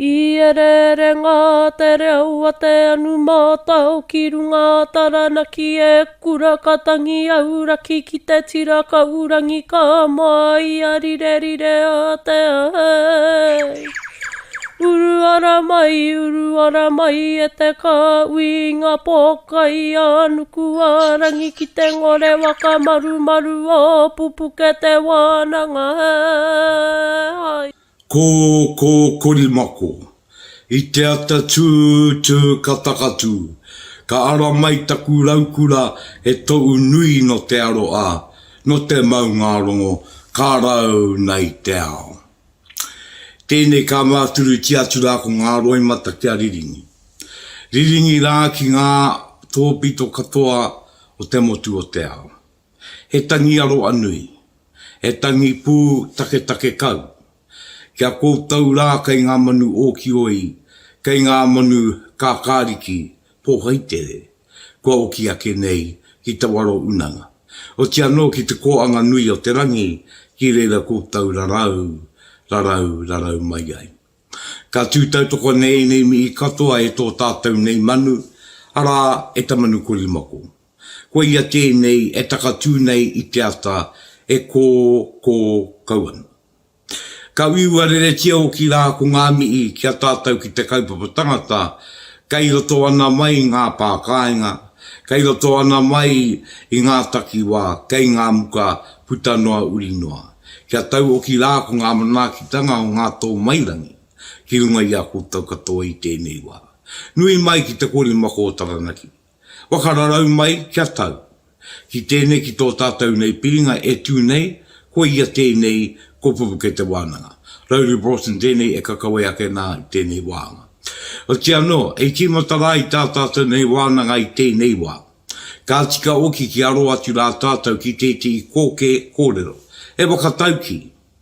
I ereere ngā te reo a te anu mātao ki runga a Taranaki e kura ka tangi auraki ki te tira kaurangi ka moa i a rirerire a te ahei. Uru ara mai, uru ara mai e te kāhui i ngā pōkai a nuku a rangi ki te ngore waka marumaru o Pupuke te wānanga hei. Ko ko Korimako. I te ata tū tū ka takatū. Ka ara mai taku raukura he tou nui no te aroha, no te maungārongo, ka rau nei te ao. Tēnei ka māturutia atu rā ko ngā roimata kia riringi. Riringi rā ki ngā tōpito katoa o te motu o te ao. He tangi aroa nui. He tangi pū taketake kau. Kia koutou rā kei ngā manu ōkioi, kei ngā manu kākāriki, pōhaitere, kua oki ake nei ki te waro unanga. Oti anō ki te kōanga nui o te rangi, ki reira koutou rarau, rarau, rarau mai ai. Ka tū tautoko nei ēnei mihi katoa e tō tātou nei manu, arā, e ta manu korimako. Koia tēnei e takatū nei i te ata e kō, kō kau ana. Ka uiua reretia hoki rā ko ngā mihi ki a tātou ki te kaupapa tangata, kei roto ana mai ngā pā kāinga, kei roto ana mai i ngā takiwā, kei ngā muka puta noa uri noa. Kia tau hoki rā ko ngā manaakitanga o ngā tōmairangi ki runga i a koutou katoa i tēnei wā. Nui mai ki te korimako o Taranaki. Whakararau mai kia tau. Ki tēnei ki tō tātou nei piringa e tū nei, ko ia tēnei, ko Pupuke te wānanga. Rauru Broughton tēnei e kakawe ake nā i tēnei wāhanga. Oti anō, e tīmata rā i tā tātou nei wānanga i tēnei wā. Ka tika oki ki aro atu rā tātou ki tētehi kōkē kōrero. He whakataukī,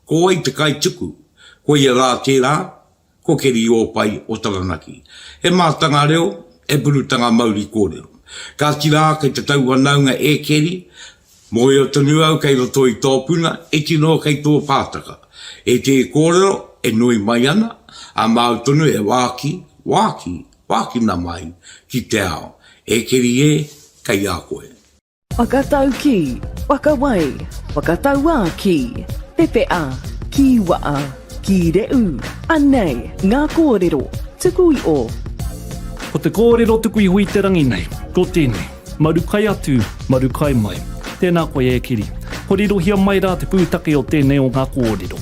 ko wai te kaituku? Koia rā tērā, Ko Keri Ōpai o Taranaki. He mātanga reo, he purutanga mauri kōrero. Kāti rā kei te tauwhanaunga e Keri, mōhio tonu au kei roto i tō puna, iti noa kei tō pātaka. E tē kōrero e nui mai ana, ā māu tonu e wāki, wāki, wākina mai ki te ao. E Keri e, kei a koe. Whakataukī, whakawai, whakatauākī, pepea, kīwa'a, kīre'u, anei ngā kōrero tuku iho. Ko te kōrero tuku iho i te rangi nei, ko tēnei, maru kai atu, maru kai mai. Tēnā koe e Kiri. Korirohia mai rā te pūtake o tēnei o ngā kōrero.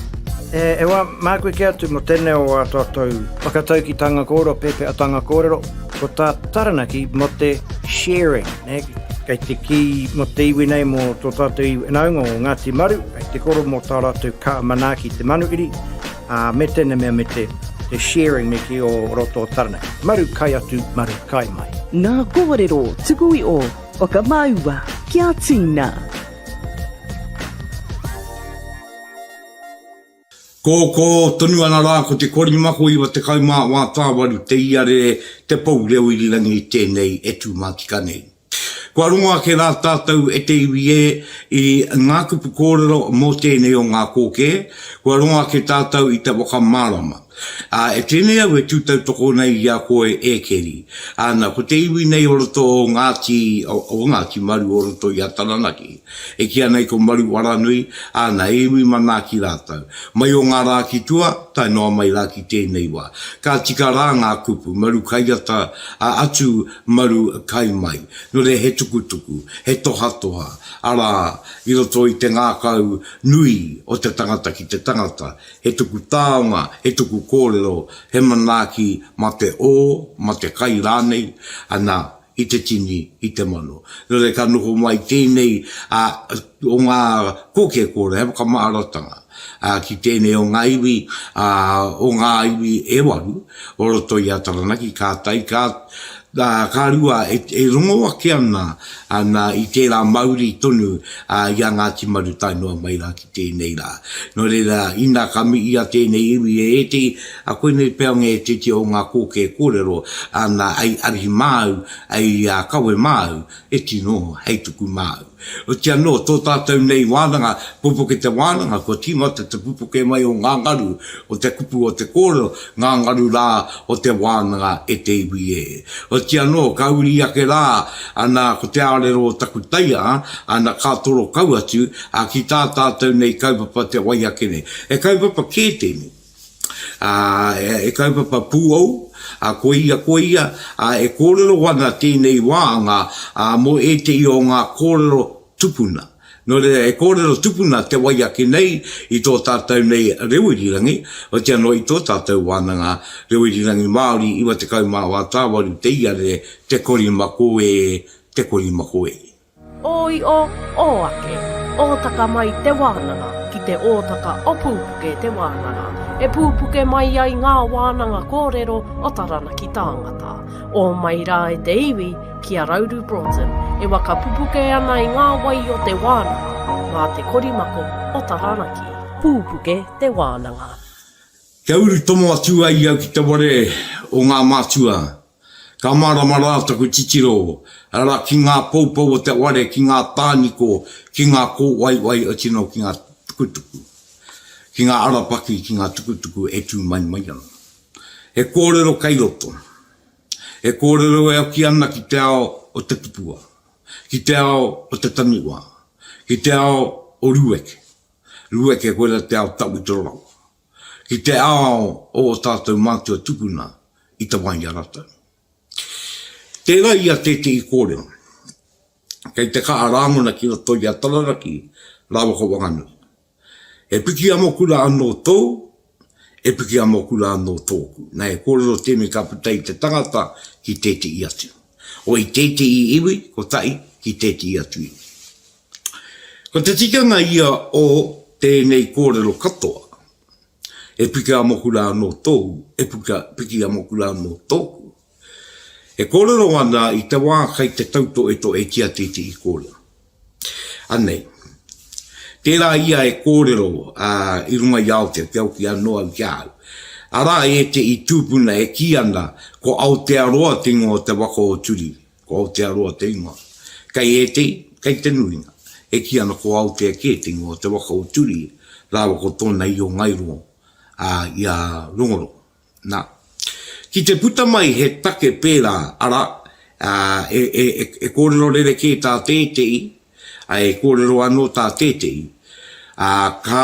E, e wā, māku e kī atu mō tēnei o ā tātou whakataukītanga kōrero, pēpeatanga kōrero, Ko tā Taranaki mō te sharing, nē, kei te kī mō te iwi nei, mō tō tātou iwi whanaunga o Ngāti Maru, kei te koro mō tā rātou ka manaaki te manuhiri, ā, me tēnei mea me te, te sharing me kī o roto o Taranaki. Maru kai atu, maru kai mai. Ngā kōrero tuku iho, whakamāua kia tīna. Kōkō tonu ana rā ko te korimako 98 te iarere te pou reo irirangi tēnei e tū matika nei. Kua rongo ake rā tātou e te iwi e i ngā kupu kōrero mō tēnei o ngā kōkē, kua rongo ake tātou i te whakamārama. Ā, e tēnei au e tū tautoko nei i a koe e Keri. Āna, ko te iwi nei o roto o Ngāti, o Ngāti Maru o roto i a Taranaki. E kīa nei ko Maruaranui, āna, he iwi manaaki rātou. Mai o ngā rā ki tua, tae noa mai rā ki tēnei wā. Ka tika rā ngā kupu, maru kaiata a atu, maru kai mai. Nō reira he tukutuku, he tohatoha, arā, i roto i te ngākau nui o te tangata ki te tangata, he tuku taonga, he tuku kōrero, he manaaki mā te ō, mā te kai rānei, ana, i te tini, i te mano. Nō reira ka noho mai tēnei ā, o ngā kōkē kōrero, he whakamaharatanga ā, ki tēnei o ngā iwi, ā, o ngā iwi e waru o roto i a Taranaki, ka tae, ka, ā, ka rua e, e rongo ake ana, ana i tērā mauri tonu ā, i a Ngāti Maru tae noa mai rā ki tēnei rā. Nō reira, ina ka miia tēnei iwi e ētehi, A koinei pea nge titi o nga koke korero ana ei arihi maau, ei kawe maau, e tino hei tuku maau. Oti anō, tō tātou nei wānanga, pupuke te wānanga, kua tīmata te pupuke mai o ngā ngaru o te kupu o te kōrero, ngā ngaru rā o te wānanga e te iwi e. Oti anō, ka uri ake rā, ana, ko te ārero o taku taia, ana, ka toro kau atu, ā, ki tā tātou nei kaupapa te wai ake nei. He kaupapa kē tēnei. Ā, he kaupapa pūou, ā, ko ia, ko ia, ā, e kōrero ana tēnei wāanga, ā, mō ētehi o ngā kōrero tupuna. Nō reira, he kōrero tupuna te wai ake nei i tō tātou nei reo irirangi, otirā anō i tō tātou wānanga reo irirangi Māori 94 tāwaru te iarere, te korimako e, te korimako e. Ō io, ō ake, ōtaka mai te wānanga ki te ōtaka o Pūpuke te wānanga, e pūpuke mai ai ngā wānanga kōrero o Taranaki tāngata. Ō mai rā e te iwi ki a Rauru Broughton e waka pupuke ana i ngā wai o te wānanga mā te korimako o Taranaki. Pūpuke te wānanga. Kia uru tomo atu ai au ki te ware o ngā mātua Ka mārama rā taku titiro, arā, ki ngā poupou o te ware, ki ngā tāniko, ki ngā kōwaiwai otirā ki ngā tukutuku, ki ngā arapaki, ki ngā tukutuku e tū mai mai ana. He kōrero kei roto. He kōrero e oki ana ki te ao o te tupua, ki te ao o te taniwha, ki te ao o Rueke. Rueke koira te ao tawhito rawa. Ki te ao o ō tātou mātua tupuna i te wā i a rātou. Tērā ia tētehi kōrero, kei te kaha rāngona ki roto i a Taranaki rāua ko Wanganui. E piki amokura anō tōu, e piki amokura anō tōku. Nā, he kōrero tēnei ka puta i te tangata ki tētehi atu. O i tētehi iwi kotahi ki tētehi atu iwi. Ko te tikanga ia o tēnei kōrero katoa, e piki amokura anō tōu, e puka, piki amokura anō tōku. E kōrero ana i te wā kei te tautoetoetia tētehi kōrero. Anei. Tērā ia e kōrero ā, i runga i Aotea, kia hoki anō au ki a au. Arā ētehi tūpuna e kī ana ko Aotearoa te ingoa o te waka o Turi. Ko Aotearoa te ingoa. Kei ētehi, kei te nuinga, e kī ana ko Aotea kē te ingoa o te waka o Turi rāua ko tōna io ngairo, ā, i a Rongorongo. Nā, ki te puta mai he take pērā, arā, ā, e, e, e, e kōrero rerekē tā tētehi, ā, e kōrero anō tā tētehi, ā, ka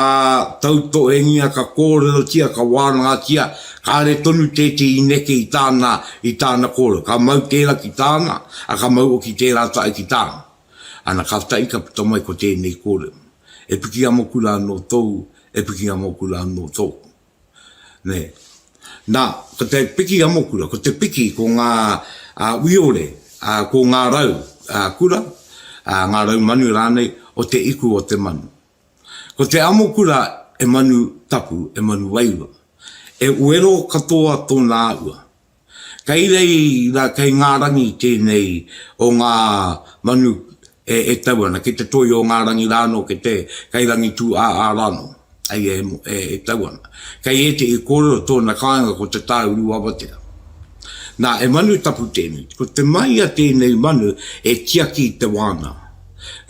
tautohengia, ka kōrerotia, ka wānangatia, kāre tonu tētehi i neke i tāna, i tāna kōrero. Ka mau tērā ki tāna, ā, ka mau hoki tērā tae ki tāna. Ana, kātahi ka puta mai ko tēnei kōrero, E piki amokura anō tōu, e piki amokura anō tōku. Nē. Nā, ko te piki amokura, ko te piki ko ngā uiore, ko ngā rau kura, ngā rau manu rānei, o te iku o te manu. Ko te amokura e manu tapu, e manu wairua. E wero katoa tōna āhua. Kei reira, kei ngā rangi tēnei o ngā manu e tau ana, kei te toi o ngā rangi rānō, kei te kairangi tūāā rānō, ai e tau ana. Kei ētehi kōrero tōna kāinga ko te tāuru awatea. Nā, e manu tapu tēnei. Ko te mahi a tēnei manu e tiaki i te wānanga,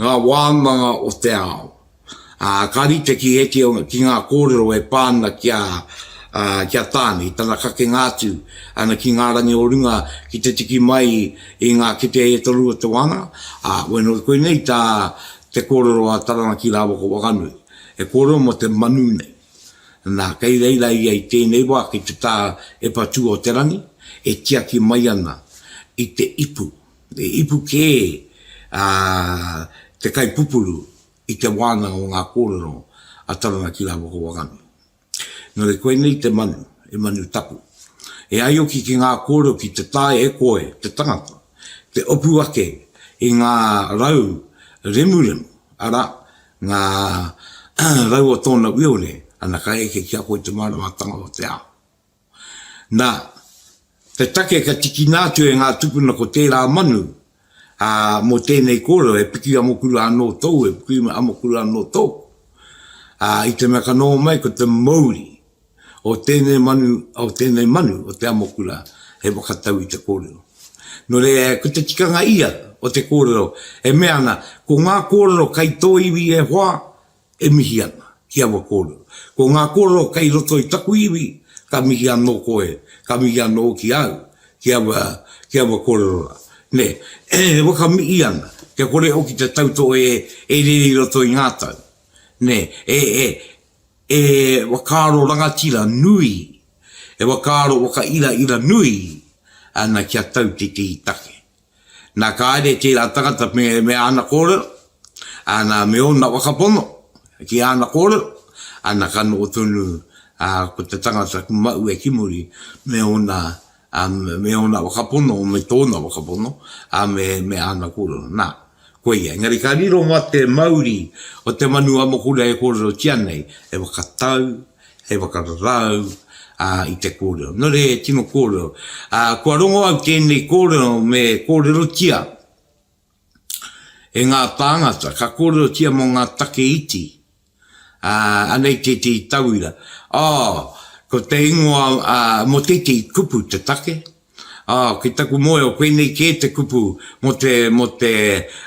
ngā wānanga o te ao. Ā, ka rite ki ētehi o, ki ngā kōrero e pā ana ki a, ā, ki a Tāne, i tana kakenga atu ana ki ngā rangi o runga ki te tiki mai i ngā kete e toru o te wānanga, ā, bueno, koinei tā te kōrero a Taranaki rāua ko Wakanui, he kōrero mō te manu nei. Nā, kei reira ia i tēnei wā ki te tā e patū o te rangi, e tiaki mai ana i te ipu, e ipu kē, ā, te kaipupuru i te wānanga o ngā kōrero a Taranaki rāua ko Wakanui. Nō reira, koinei te manu, he manu tapu. E ai hoki ki ngā kōrero ki te taea e koe, te tangata, te opu ake i ngā rau remuremu, arā, ngā rau o tōna ueure, ana ka eke ki a koe te māramatanga o te ao. Nā, te take ka tikina atu e ngā tupuna ko tērā manu, ā, mō tēnei kōrero, e piki amokura anō tōu, e piki amokura anō tōku. Ā, i te mea ka noho mai ko te mouri o tēnei manu, o tēnei manu, o te amokura, hei whakatau i te kōrero. Nō reira, ko te tikanga ia. o te kōrero e mea ana, ko ngā kōrero kai tō iwi e hoa e mihi ana ki aua kōrero. Ko ngā kōrero kei roto i taku iwi, ka mihi anō koe, ka mihi anō ki au, ki aua, ki aua kōrero rā. Nē, e whakamihi ana, kia kore hoki te tautoko e, e rere i roto i ngā tau. Nē, e, e, e whakaaro rangatira nui, e whakaaro whakairaira nui ana kia tau tētehi take. Nā, ka haere tērā tangata me, me āna kōrero, āna, me ōna whakapono ki āna kōrero, āna ka noho tonu, ā, ko te tangata ku maue ki muri me ōna, ā, me ōna whakapono, me tōna whakapono, ā, me, me āna kōrero. Nā, koia. Engari ka riro mā te mauri o te manu amokura e kōrerotia nei, e whakatau, hei whakararau i te kōrero. Nō reira he tino kōrero. Kua rongo au tēnei kōrero me kōrerotia e ngā tāngata, ka kōrerotia mō ngā take iti. Anei tētehi tauira. Oh, ko te ingoa mō tētehi kupu te take, Ā, ki taku mōhio, koinei kē te kupu mō te, mō te,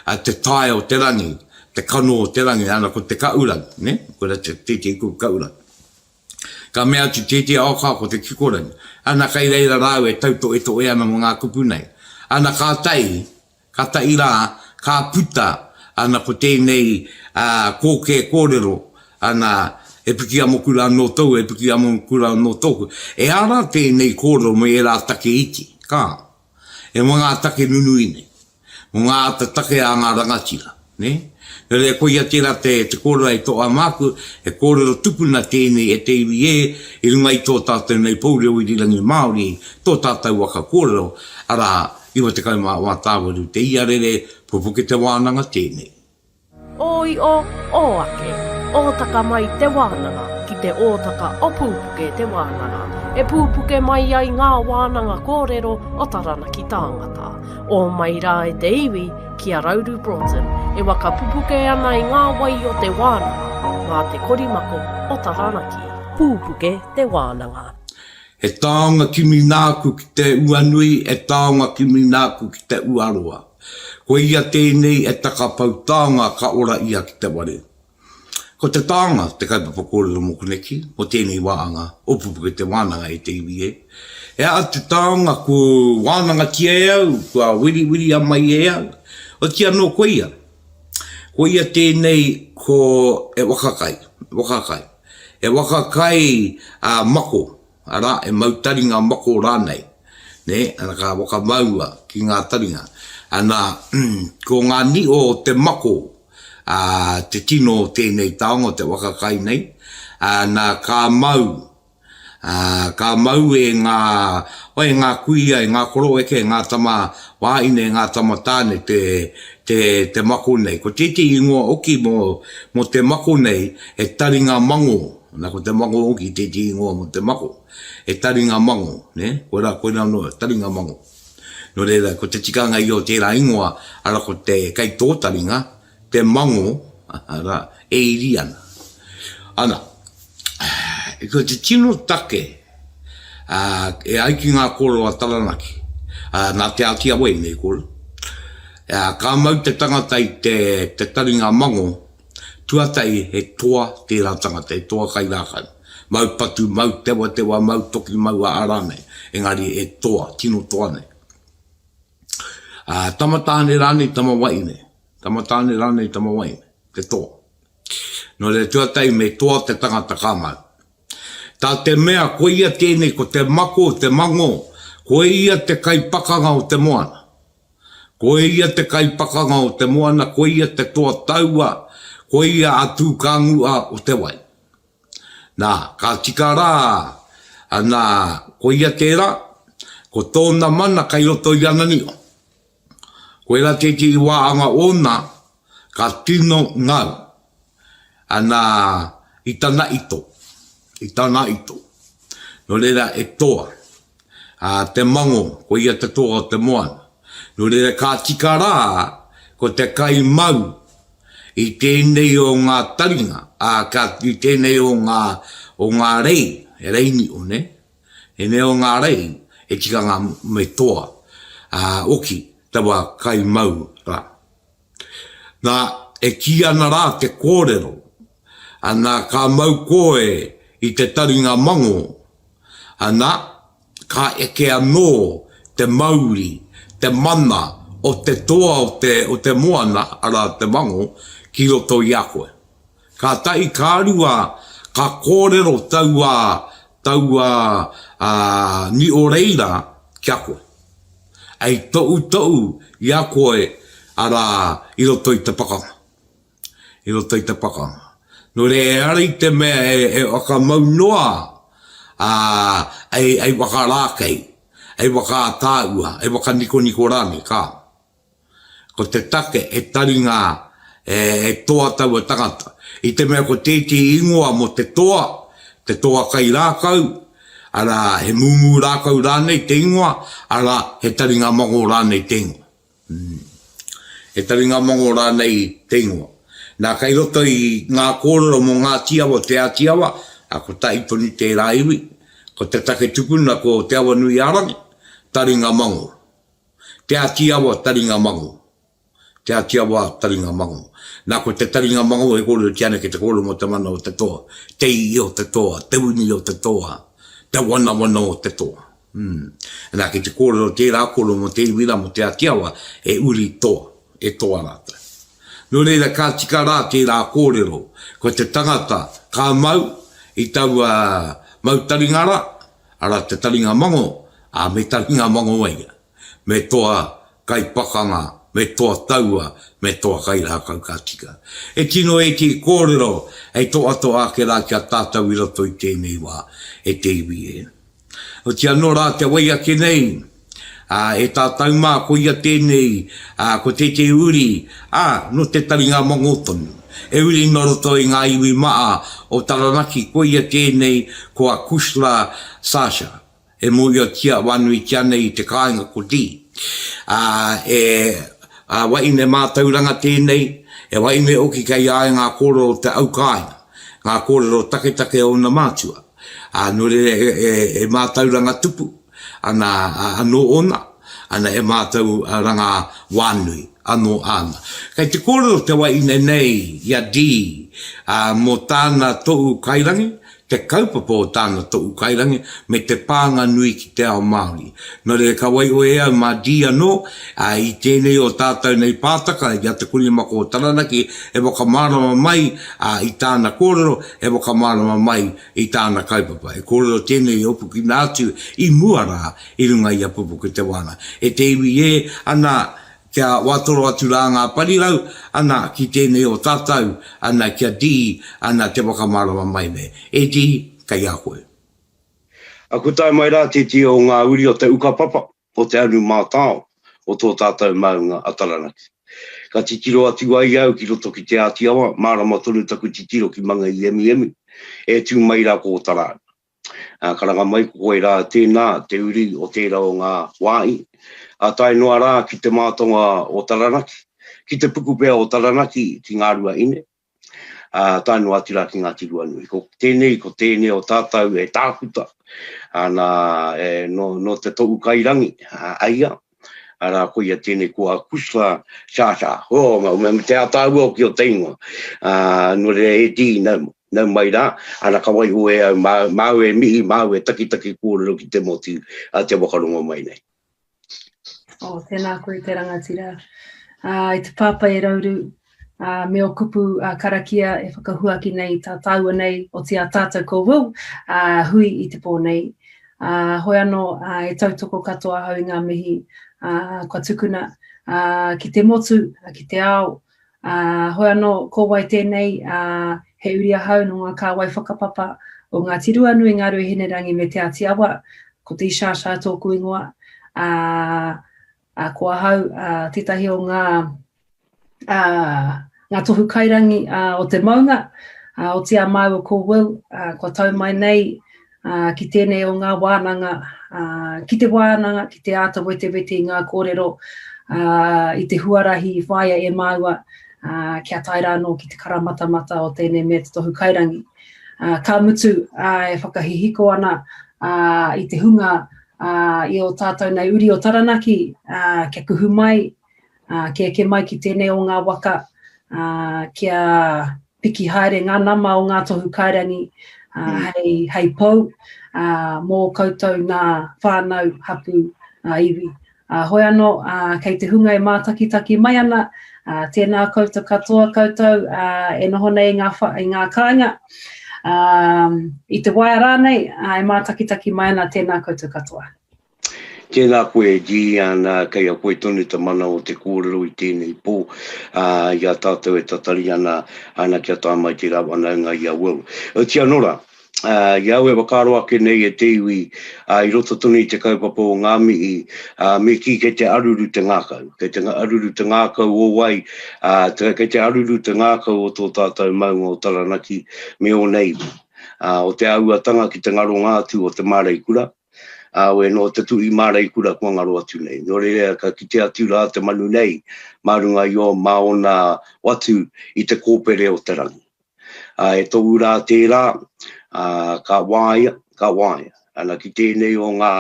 ā, te tae o te rangi, te kano o te rangi, ana, ko te kaurangi, nē? Koirā te, tētehi kupu kaurangi. Ka mea atu tētehi, oh, ka, ko te kikorangi. Ana, kei reira rāua e tautoetoe ana mō ngā kupu nei. Ana, kātahi, Katahi rā, ka puta, ana ko tēnei kōkē kōrero, ana, e piki amokura anō tōu, e piki amokura anō tōku. E ara tēnei kōrero mō ērā take iti, ka, e mō ngā take nunui nei, mō ngā ata take a ngā rangatira, nē? Nō reira, koia tērā te, te kōrero hei toa māku, he kōrero tupuna tēnei e te iwi e, i runga i tō tātou nei pou reo irirangi Māori, tō tātou waka kōrero, arā, 94 tāwaru te iarere, pupuke te wānanga tēnei. Ō io, ō ake, ōtaka mai te wānanga ki te ōtaka o Pūpuke te wānanga, e pūpuke mai ai ngā wānanga kōrero o Taranaki tāngata. Ō mai rā e te iwi ki a Rauru Broughton e waka pupuke ana i ngā wai o te wānanga mā te korimako o Taranaki. Pūpuke te wānanga. He taonga kimi nāku ki te ua nui, he taonga kimi nāku ki te ua roa. Ko ia tēnei e takapau taonga ka ora ia ki te ware. Ko te taonga te kaupapa kōrero mō koneki, mō tēnei wāanga o Pupuke Te Wānanga e te iwi e. He aha te taonga ku wānangatia e au, kua wiriwiria mai e au? Oti anō ko ia. Ko ia tēnei ko e waka kai, waka kai. E waka kai a mako, arā, e mau taringa mako rānei, nē, ana ka whakamaua ki ngā taringa. Ana, ko ngā niho o te mako, ā, te tino o tēnei taonga o te waka kai nei, ana ka mau, Ā, ka mau e ngā, e ngā kuia, e ngā koroeke, e ngā tama wāhine, e ngā tama tāne te, te, te mako nei. Ko tētehi ingoa hoki mō, mō te mako nei, he taringa mangō. Nā, ko te mangō hoki tētehi ingoa mō te mako. He taringa mangō, nē? Koirā, koirā anō, taringa mangō. Nō reira, ko te tikanga ia o tērā ingoa, arā, ko te kei tō taringa, te mango, arā, e iri ana. Ana, ko te tino take, ā, e ai ki ngā kōrero a Taranaki, ā, nā Te Āti Awa ēnei kōrero, ā, ka mau te tangata i te, te taringa mango, tuatahi he toa tērā tangata, he toa kai rākau, mau patu, mau tewatewa, mau toki, mau aha rānei, engari he toa, tino toa nei. Ā, tama tāne rānei, tama wahine. Tama tāne rānei, tama wahine. Te toa. Nō reira, tuatahi me toa te tangata ka mau. Tā te mea, koia tēnei, ko te mako, te mangō, koia te kaipakanga o te moana. Koia te kaipakanga o te moana, koia te toa taua, koia a Tūkāngu'a o te wai. Nā, ka tika rā, nā, koia tērā, ko tōna mana kei roto i ana niho. Koirā tētehi wāhanga ōna ka tino ngau, ana, i tana ito, i tana ito. Nō reira, e toa, ā, te mango, koia te toa o te moana. Nō reira, ka tika rā, ko te kai mau i tēnei o ngā taringa, ā, ka, i tēnei o ngā, o ngā rei, he rei niho, nē? Tēnei o ngā rei, e tikanga me toa, ā, oki. taua kaimau rā. Nā, e kī ana rā te kōrero, ana, ka mau koe i te taringa mango, ana, ka eke anō te mauri, te mana o te toa o te, o te moana, arā, te mango, ki roto i a koe. Kātahi ka rua, ka kōrero taua, taua, ā, niho reira ki a koe. Hei tohutohu i a koe, arā, i roto i te pakanga. I roto i te pakanga. Nō reira, ehara i te mea e, e whakamau noa, ā, hei, hei whakarākei, hei whakaātāua, hei whakanikoniko rānei, kāo. Ko te take he taringa e toa taua tangata. I te mea ko tētehi ingoa mō te toa, te toa kai rākau, arā, he mūmū rākau rānei te ingoa, arā, he taringa mangō rānei te ingoa. He taringa mangō rānei te ingoa. Nā, kei roto i ngā kōrero mō Ngāti Awa, Te Āti Awa, ā, kotahi tonu tērā iwi, ko te take tupuna ko Te Awanui-a-Rangi, taringa mangō. Te Āti Awa, taringa mango. Te Āti Awa, taringa mango. Nā, ko te taringa mango e kōrerotia ana ki te kōrero mō te mana o te toa, te ihi o te toa, te wini o te toa, te wanawana o te toa. Mm. Nā, ki te kōrero tērā kōrero mō te iwi rā, mō Te Āti Awa, e uri toa, e toa rātou. Nō reira, ka tika rā tērā kōrero, ko te tangata ka mau i taua mau taringa rā, Arā te taringa mango, ā, me taringa mango a ia. Me toa kai pakanga, me toa taua, me toa kai rākau ka tika. E tino ētehi kōrero hei toatoa ake rā ki a tātou i roto i tēnei wā, e te iwi e. Oti anō rā te wai ake nei, ā, e tātou mā, koia tēnei, ā, ko tētehi uri, ā, nō te taringa mango tonu. E uri nō roto i ngā iwi maa o Taranaki, koia tēnei ko a Cushla Sasha, e mōhiotia wānuitia nei i te kāinga ko Dee. Ā, e, ā, wahine mātauranga tēnei, e wahine hoki kei a ia ngā kōrero o te au kāinga, ngā kōrero taketake o ōna mātua. Ā, nō reira e, e, e mātauranga tupu ana anō ōna, ana e mātauranga wānui anō āna. Kei te kōrero te wahine nei i a Dee, ā, mō tāna tohu kairangi, te kaupapa o tāna tohu kairangi, me te pānga nui ki te ao Māori. Nō reira, ka waiho e au mā Dee anō, ā, i tēnei o tātou nei pātaka, i a Te Korimako o Taranaki, e whakamārama mai, ā, i tāna kōrero, e whakamārama mai i tāna kaupapa. E kōrero tēnei e hopukina atu i mua rā i runga i a Pupuke Te Wānanga. E te iwi e, ana, kia wātoro atu rā ngā parirau, ana, ki tēnei o tātou, ana, kia Dee, ana, te whakamārama mai nei. E Dee, kei a koe. A kua tae mai rā tētehi o ngā uri o te ukapapa, o te anu mātao o tō tātou maunga a Taranaki. Ka titiro atu ai au ki roto ki Te Āti Awa, mārama tonu taku titiro ki Mangaiemiemi, e tū mai rā ko Otarāna. Ā, karanga mai ko koe rā tēnā, te uri o tērā o ngā wāhi, ā, tae noa rā ki te mātonga o Taranaki, ki te puku pea o Taranaki, ki Ngāruahine, ā, tae noa atu rā ki Ngāti Ruanui. Ko tēnei, ko tēnei o tātou e tākuta, ana, e, nō, nō te tohu kairangi, a, aia, arā, koia tēnei ko a Kusla Shasha. Oh, me, me te ātaahua hoki o te ingoa. Ā, nō reira, e Dee, nau, nau mai rā, ana ka waiho e au, māu, māu e mihi, māu e takitaki kōrero ki te motu a te wakarongo mai nei. Oh, tēnā koe te rangatira. Uh, i te pāpā e Rauru, uh, me o kupu uh, karakia e whakahuaki nei tā tāua nei, o te a tātou ko Will, uh, hui i te pō nei. Uh, hoi anō, uh, e tautoko katoa ahau i ngā mihi uh, kua tukuna uh, ki te motu, uh, ki te ao, Ā, hoi anō, ko wai tēnei, ā, he uri ahau nō ngā kāwai whakapapa o Ngāti Ruanui, Ngā Ruahinerangi me Te Āti Awa, ko Dee Shasha tōku ingoa, ā, ā, ko ahau ā, tētahi o ngā, ā, ngā tohu kairangi ā, o te maunga, ā, otirā māua ko Will, ā, kua tau mai nei ā, ki tēnei o ngā wānanga, ā, ki te wānanga, ki te āta wetewete i ngā kōrero, ā, i te huarahi i whāia e māua, ā, kia tae rā anō ki te karamatamata o tēnei mea te tohu kairangi. Ā, ka mutu, ā, e whakahihiko ana, ā, i te hunga, ā, i ō tātou nei uri o Taranaki, ā, kia kuhu mai, ā, kia eke mai ki tēnei o ngā waka, ā, kia piki haere ngā nama o ngā tohu kairangi, ā, hei, hei pou, ā, mō koutou nā whānau, hapū, ā, iwi. Ā, hoi anō, ā, kei te hunga e mātakitaki mai ana, ā, tēnā koutou katoa koutou, ā, e noho nei i ngā, wha, i ngā kāinga, ā, i te waea rānei, ā, e mātakitaki mai ana, tēnā koutou katoa. Tēnā koe e Dee, ana, kei a koe tonu te mana o te kōrero i tēnei pō, ā, i a tātou e tatari ana, ana kia tae mai tērā whanaunga i a Will. Otiia nō rā, Ā, i a au e whakaaro ake nei e te iwi, ā, i roto tonu i te kaupapa o ngā mihi, ā, me kī kei te aruru te ngākau, kei te aruru te ngākau o wai, ā, kei te aruru te ngākau o tō tātou maunga o Taranaki me ōna iwi, ā, o te āhuatanga ki te ngaronga atu o te māreikura, ā, we nō te tuhi māreikura kua ngaro atu nei. Nō reira, ka kite atu rā te manu nei mā runga i ō, mā ōna watu i te kōpere o te rangi. Ā, e tohu rā tērā, ā, ka wāia, ka wāia. Ana ki tēnei o ngā,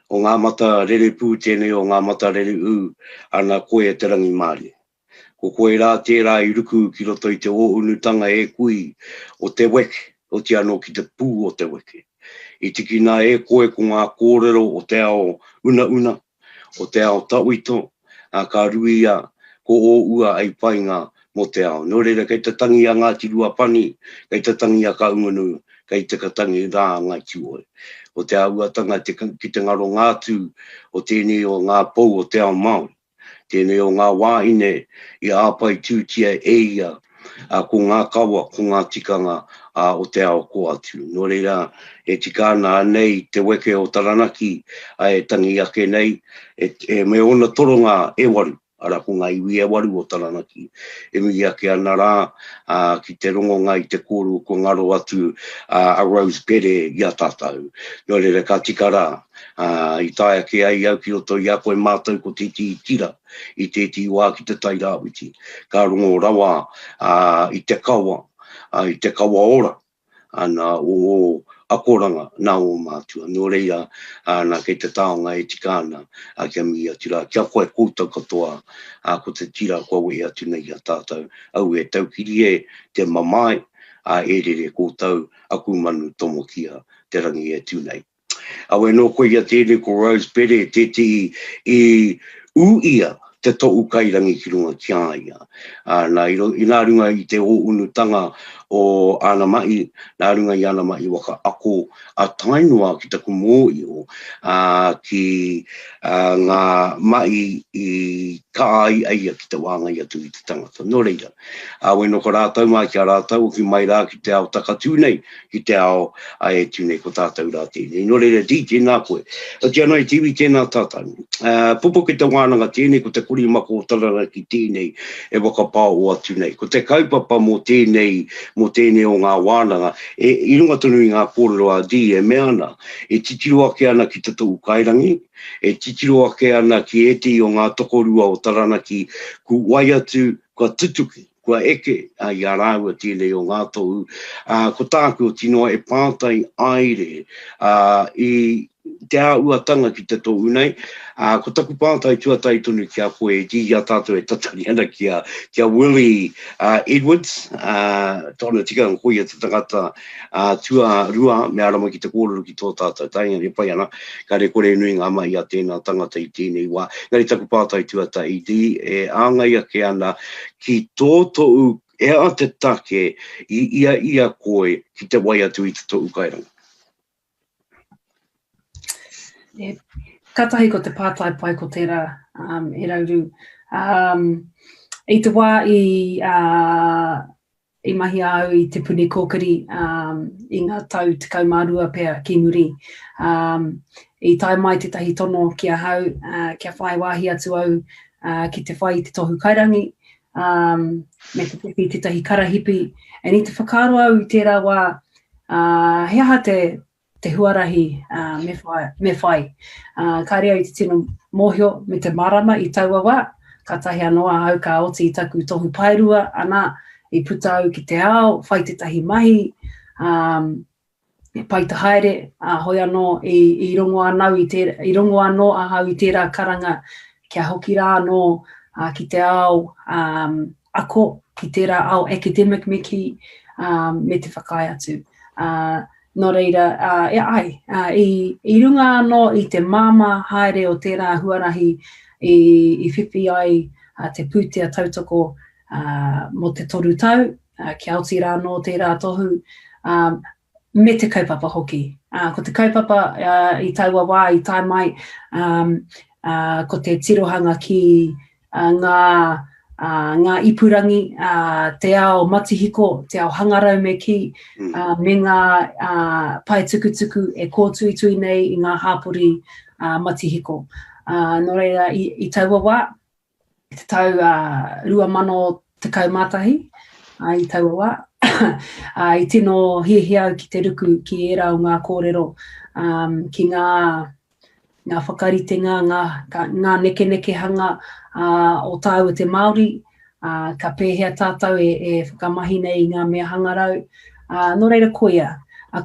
o ngā mata rerepū, tēnei o ngā mata rereū, ana koe e te rangimārie. Ko koe rā tērā i ruku ki roto i te ōunutanga e kui o te weke, oti anō ki te pū o te weke. I tikina e koe ko ngā kōrero o te ao unauna, o te ao tawhito, ā, ka ruia ko ō ua hei painga mō te ao. Nō reira, kei te tangi a Ngāti Ruapani, kei te tangi a Kahungunu, kei te ka tangi rā a Ngāi Tūhoe. O te āhuatanga ki te ngaronga atu o tēnei o ngā pou o te ao Māori. Tēnei o ngā wāhine i āpai tūtia e ia, ā, ko ngā kawa, ko ngā tikanga, ā, o te ao kō atu. Nō reira, e tika ana anei te weke o Taranaki, ā, e tangi ake nei, e, e, me ōna toronga e waru, arā, ko ngā iwi e waru o Taranaki, e mihi ake ana rā, ā, ki te rongonga i te kōrero kua ngaro atu, ā, a Rose Pere i a tātou. Nō reira, ka tika rā, Ā, i tae ake ai au ki roto i a koe mātou ko tētehi tira i tētehi wā ki te Tai Rāwhiti, ka rongo rawa, ā, i te kawa, ā, i te kawa ora, ana, o ō akoranga nā ō mātua. Nō reira, ana, kei te taonga e tika ana, ā, kia mihi atu rā ki a koe koutou katoa, ā, ko te tira kua wehe atu nei i a tātou, aue taukiri e, te mamae, ā, e rere koutou, aku manu tomokia te rangi e tū nei. Awe nō koia tēnei ko Rose Pere tētehi i ū ia te tohu kairangi ki runga ki a ia. Ā, nā, i, i nā runga i te ōunutanga o āna mahi, nā runga i āna mahi waka ako a tae noa ki taku mōhio, ā, ki ā, ngā mahi i kaha ai a ia ki te wāngai atu i te tangata. Nō reira, awe nō ko rātou mā ki a rātou hoki mai rā ki te ao takatū nei, ki te ao a e tū nei ko tātou rā tēnei. Nō reira, Dee, tēnā koe. Oti anō e te iwi, tēnā tātou. Uh, popo ki te wānanga tēnei, ko te korimako o Taranaki tēnei e whakapāoho atu nei. Ko te kaupapa mō tēnei, mō tēnei o ngā wānanga, e, i runga tonu i ngā kōrero a Dee e mea ana, e titiro ake ana ki te tohu kairangi, e titiro ake ana ki ētehi o ngā tokorua o Taranaki, ku wai atu, kua tutuki kua eke i a rāua tēnei o ngā tohu, ā, ko tāku oti noa e pātai aere ā, i te āhuatanga ki te tohu nei, ā, ko taku pātai tuatahi tonu ki a koe, i a tātou e tatari ana ki a, ki a Willie ā, Edwards, ā, tōna tikanga ko ia te tangata ā, tuarua me ārama ki te kōrero ki tō tātou tainga, e pai ana, kāre kore e nui ngā mahi a tēnā tangata i tēnei wā. Engari taku pātai tuatahi, Dee, e āngai ake ana ki tō tohu, he aha te take i ia ia koe ki te wai atu i te tohu kairanga? E, katahi ko te pātai pai ko tērā um, e Rauru. Um, I te wā i, uh, i mahi a au i Te Puni Kōkiri um, i ngā tau 12 pea ki muri. Um, I tae mai tētahi tono ki ahau uh, kia whai wāhi atu au uh, ki te whai i te tohu kairangi um, me te whiwhi i tētahi karahipi. And i te whakaaro au i tērā wā, uh, he aha te, te huarahi uh, me whai. Me whai. Uh, kāre au i te tino mōhio me te mārama i taua wā, kātahi anō ahau ka oti i taku tohu paerua, ana, i puta au ki te ao, whai tētahi mahi, um, he pai te haere, ā, hoi anō i, i rongo anau i tērā, i rongo anō ahau i tērā karanga kia hoki rā anō ā, ki te ao ā, ako, ki tērā ao academic me kī, ā, me te whakaae atu. Ā, nō reira, ā, e ai, ā, i, i runga anō i te māmā haere o tērā huarahi i, i whiwhi ai ā, te pūtea tautoko ā, mō te toru tau, ā, kia oti rā anō tērā tohu, ā, me te kaupapa hoki. Ā, ko te kaupapa ā, i taua wā i tae mai, ā, ā, ko te tirohanga ki ā, ngā, ā, ngā ipurangi, ā, te ao matihiko, te ao hangarau me kī, ā, me ngā ā, pae tukutuku e kōtuitui nei i ngā hāpori ā, matihiko. Ā, nō reira, i, i taua wā, i te tau 2011, i taua wā, i tino hiahia au ki te ruku ki ērā o ngā kōrero, ki ngā, ngā whakaritenga, ngā, ngā nekenekehanga o tāua te Māori, ka pēhea tātou e, e whakamahi nei i ngā mea hangarau. Nō reira koia,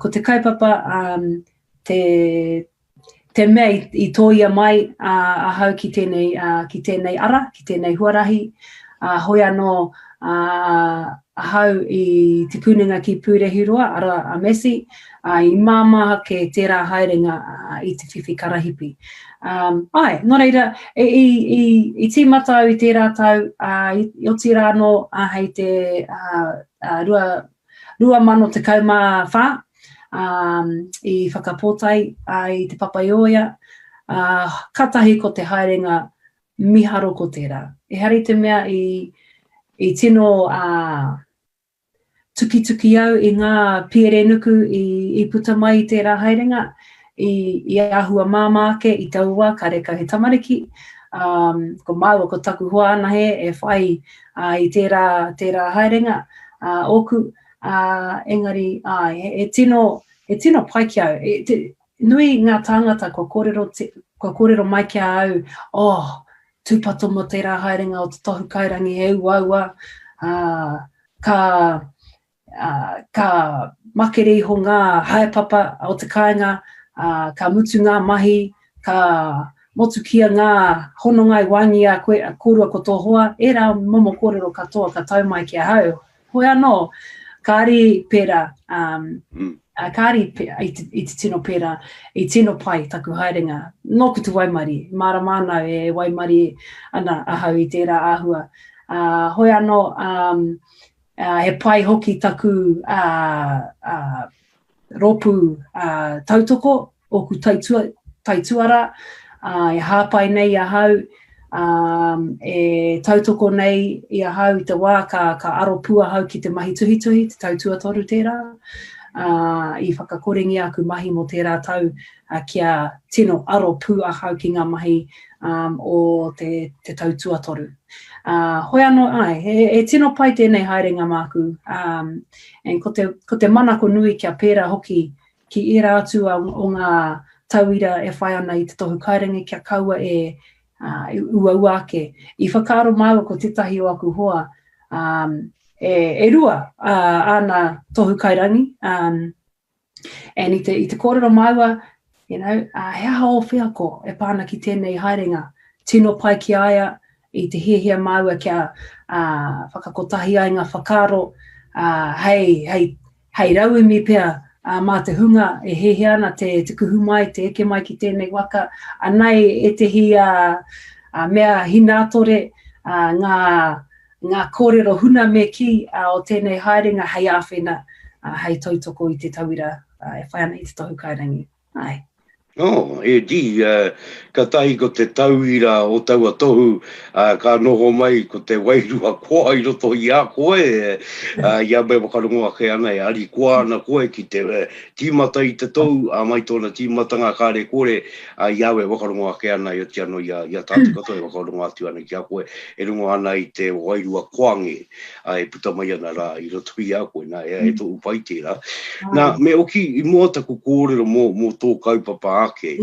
ko te kaupapa te, te mea i, i tōia mai a, ahau ki tēnei, a, ki tēnei ara, ki tēnei huarahi, a, hoi anō a, ahau i Te Kunenga ki Pūrehuroa, ara a Massey, a, i māmā ake tērā haerenga a, i te whiwhi karahipi. Um, ai, nō reira, i, i, i, i tīmata au i tērā tau, a, i, i oti rā anō a, hei te a, a, rua, 2014, ā, i whakapōtae i Te Papaioea, ā, kātahi ko te haerenga miharo ko tērā. Ehara i te mea i, i tino, ā, tukituki au i ngā pierenuku i, i puta mai i tērā haerenga, i, i āhua māmā ake i taua wā, karekau he tamariki, ā, ko māua ko taku hoa anahe e whai ā, i tērā, tērā haerenga, ā, ōku, ā, engari, āe, he, he tino, he tino pai ki au. E, te, nui ngā tāngata kua kōrero, te, kua kōrero mai ki a au, oh, tūpato mō tērā haerenga o te tohu kairangi he uaua, ā, ka, ā, ka makere iho ngā haepapa o te kāinga, ā, ka mutu ngā mahi, ka motukia ngā hononga i waenga i a koe, kōrua ko tō hoa, ērā momo kōrero katoa ka tau mai ki ahau. Hoi anō, kāri pērā, um, mm. kāri i te, i te tino pērā, i tino pai taku haerenga. Nōku te waimarie, mārama ana au e waimarie ana ahau i tērā āhua. Uh, hoi anō, um, uh, he pai hoki taku uh, uh, rōpū uh, tautoko, ōku taitua, taituara, uh, e hāpai nei ahau, um, e tautoko nei i ahau i te wā ka, ka aro pū ahau ki te mahi tuhituhi, te tau tuatoru tērā, uh, i whakakorengia aku mahi mō tērā tau uh, kia tino aro pū ahau ki ngā mahi um, o te, te tau tuatoru. Uh, hoi anō, ai, he, he tino pai tēnei haerenga māku, um, and ko te, ko te manako nui kia pērā hoki ki ērā atu o, o ngā tauira e whai ana i te tohu kairangi kia kaua e, uh, e uaua ake. I whakaaro māua ko tētahi o aku hoa, um, e, e rua uh, āna tohu kairangi, um, And i te, i te kōrero māua, you know, uh, he aha ō wheako e pā ana ki tēnei haerenga? Tino pai ki a ia, i te hiahia māua kia uh, whakakotahi ai ngā whakaaro uh, hei, hei, hei rauemi pea uh, mā te hunga e hiahia ana te, te kuhu mai, te eke mai ki tēnei waka. Anei ētehi uh, uh, mea hinātore, uh, ngā, ngā kōrero huna me kī o tēnei haerenga hei āwhina, hei tautoko i te tauira e whai ana i te tohu kairangi. Āe. Oh, e Dee, katahi ko te tauira o taua tohu ka noho mai ko te wairua koa i roto i a koe, i a me whakarongo ake ana e harikoa ana koe ki te tīmata i te tohu, ā mai tōna tīmatanga kāre kore, Ā, i a au e whakarongo ake ana, i oti anō i a, i a tātou katoa e whakarongo atu ana ki a koe, e rongo ana i te wairua koange, ā, e puta mai ana rā i roto i a koe, nā, e, e tōu pai tērā. Nā, me oki i mua taku kōrero mō, mō tō kaupapa ake,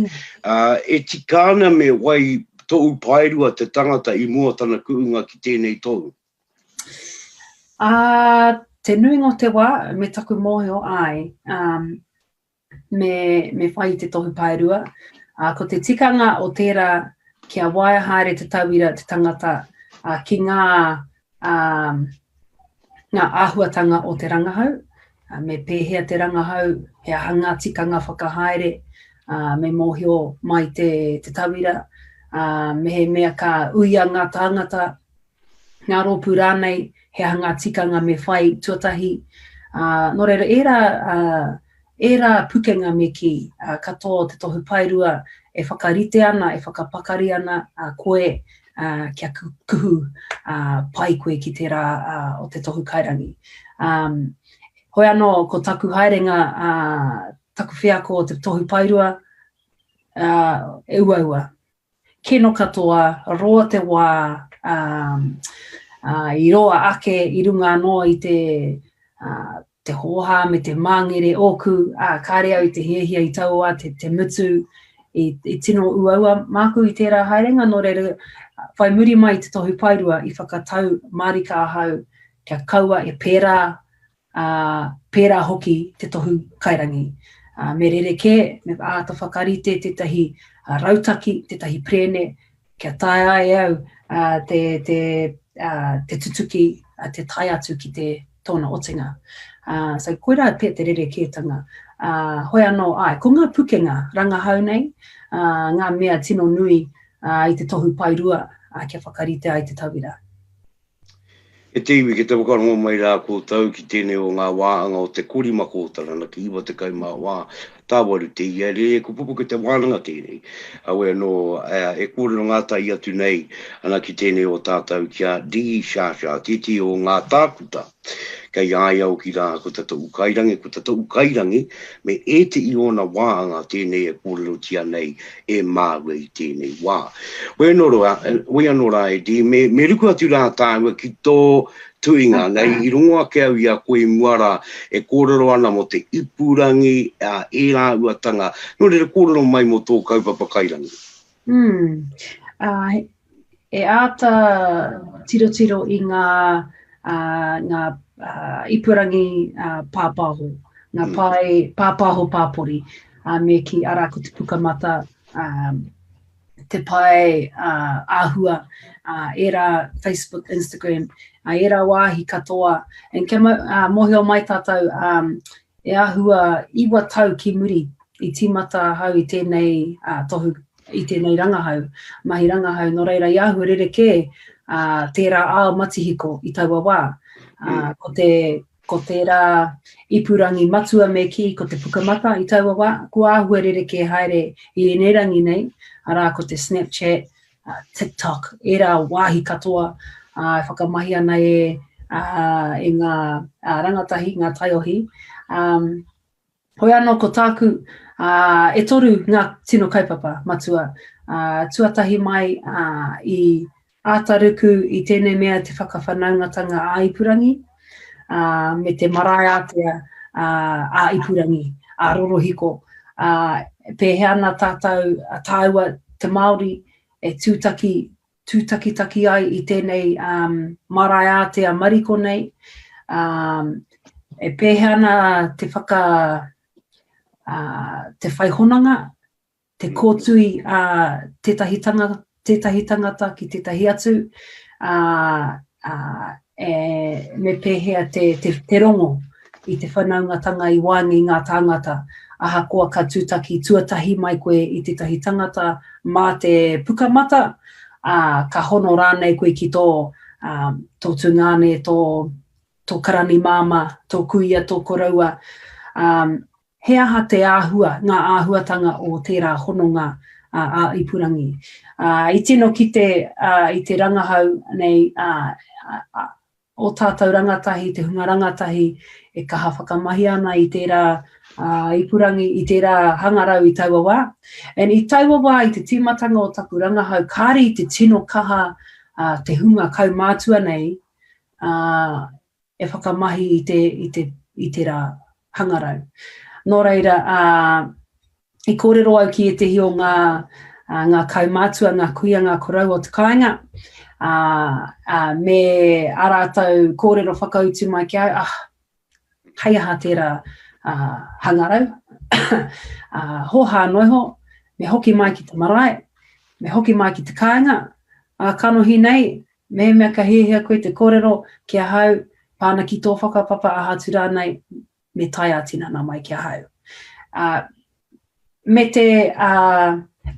ā, e tika ana me wai tōu paerua te tangata i mua tana ku'unga ki tēnei tohu? Ā, te nuinga o te wā, me taku mōhio, āe, um, me, me whai i te tohu paerua. Ā, ko te tikanga o tērā kia waia haere te tauira, te tangata, ā, ki ngā, ā, ngā āhuatanga o te rangahau, ā, me pēhea te rangahau, he aha ngā tikanga whakahaere, ā, me mōhio mai te, te tauira, ā, mehemea ka uia ngā tāngata, ngā rōpū rānei, he aha ngā tikanga me whai tuatahi. Ā, nō reira, ērā, ā, ērā pukenga me kī, ā, katoa o te tohu paerua e whakarite ana, e whakapakari ana a koe, ā, kia kuhu, ā, pai koe ki te rā, ā, o te tohu kairangi. Ā, hoi anō, ko taku haerenga, ā, taku wheako o te tohu paerua, ā, e uaua. Kino katoa, roa te wā, ā, ā, i roa ake i runga anō i te, ā, te hōhā me te māngere ōku, ā, kāre au i te hiahia i taua wā te, te mutu, i, i tino uaua māku i tērā haerenga, nō reira, whai muri mai i te tohu paerua i whakatau mārika ahau kia kaua e pērā ā, pērā hoki te tohu kairangi. Ā, me rerekē, me āta whakarite tētahi rautaki, tētahi prēne, kia taea ai e au te, te, te tutuki, te tae atu ki te tōna otinga. Ā, so koirā pea te rerekētanga. Ā, hoi anō, āe, ko ngā pukenga rangahau nei, ā, ngā mea tino nui i te tohu paerua, ā, kia whakarite ai te tauira. E te iwi, ki te whakarongo mai rā koutou ki tēnei o ngā wāhanga o te Korimako o Taranaki 94, tāwaru te ia, rere ko Pupuke te wānanga tēnei. Heoi anō, e kōrero ngātahi atu nei ana ki tēnei o tātou ki a Dee Sciascia, tētehi o ngā tākuta kei a ia oki rā ko ta Toʻu Kairangi, ko ta Toʻu Kairangi me ētehi ōna wāhanga tēnei e kōrerotia nei e māua i tēnei wā. Wei anō rā, wei anō rā e Dee, me, me ruku atu rā tāua ki tō tuinga, nei i rongo ake au i a koe i mua rā e kōrero ana mō te ipurangi, ā, ērā āhuatanga, nō reira kōrero mai mō tō kaupapa kairangi. Mm. Uh, e āta tirotiro i ngā, uh, ngā uh, ipurangi uh, pāpāho, ngā mm. pae pāpāho pāpori, uh, me kī arā ko te pukamata, um, te pae uh, āhua, uh, ērā Facebook, Instagram, uh, ērā wāhi katoa. And kia uh, mōhio mai tātou, um, E āhua iwa tau ki muri i tīmata ahau i tēnei tohu, i tēnei rangahau, mahi rangahau, nō reira i āhua rerekē tērā ao matihiko i taua wā. Ko te, ko tērā ipurangi matua me kī, ko te Pukamata i taua wā, kua āhua rerekē haere i ēnei rangi nei, arā ko te Snapchat, TikTok, ērā wāhi katoa e whakamahi ana e, e ngā rangatahi, ngā taiohi. Um, hoi anō ko tāku, uh, e toru ngā tino kaupapa matua. Uh, tuatahi mai uh, i āta ruku i tēnei mea te whakawhanaungatanga ā-ipurangi, uh, me te marae ātea uh, ā-ipurangi, ā-rorohiko. Uh, pēhea ana tātou, tāua te Māori e tūtaki, tūtakitaki ai i tēnei um, marae ātea mariko nei, um, e pēhea ana te whaka, uh, te whai honanga, te kōtui a tētahi tangata, tētahi tangata ki tētahi atu, ā, ā, e, me pēhea te, te, te rongo i te whanaungatanga i waenga i ngā tāngata, ahakoa ka tūtaki tuatahi mai koe i tētahi tangata mā te pukamata, ā, ka hono rānei koe ki tō, ā, tō tungāne, tō, tō karani māmā, tō kuia, tō koroua, ā, He aha te āhua, ngā āhuatanga o tērā hononga ā-ipurangi? I tino kite i te rangahau nei ō tātou rangatahi, te hunga rangatahi e kaha whakamahia ana i tērā ipurangi, i tērā hangarau i taua wā. And i taua wā, i te tīmatanga o taku rangahau, kāre i te tino kaha te hunga kaumātua nei e whakamahi i te, i te, i tērā hangarau. Nō reira, ā, i kōrero au ki ētehi o ngā, ā, ngā kaumātua, ngā kuia, ngā koroua o te kāinga, ā, ā, me ā rātou kōrero whakautu mai ki au, ah, hei aha tērā ā, hangarau? Ā, hōhā noa iho, me hoki mai ki te marae, me hoki mai ki te kāinga, ā kanohi nei, mehemea ka hiahia koe te kōrero ki ahau, pā ana ki tō whakapapa aha atu rānei, me tae ā-tinana mai ki ahau. Ā, me te ā,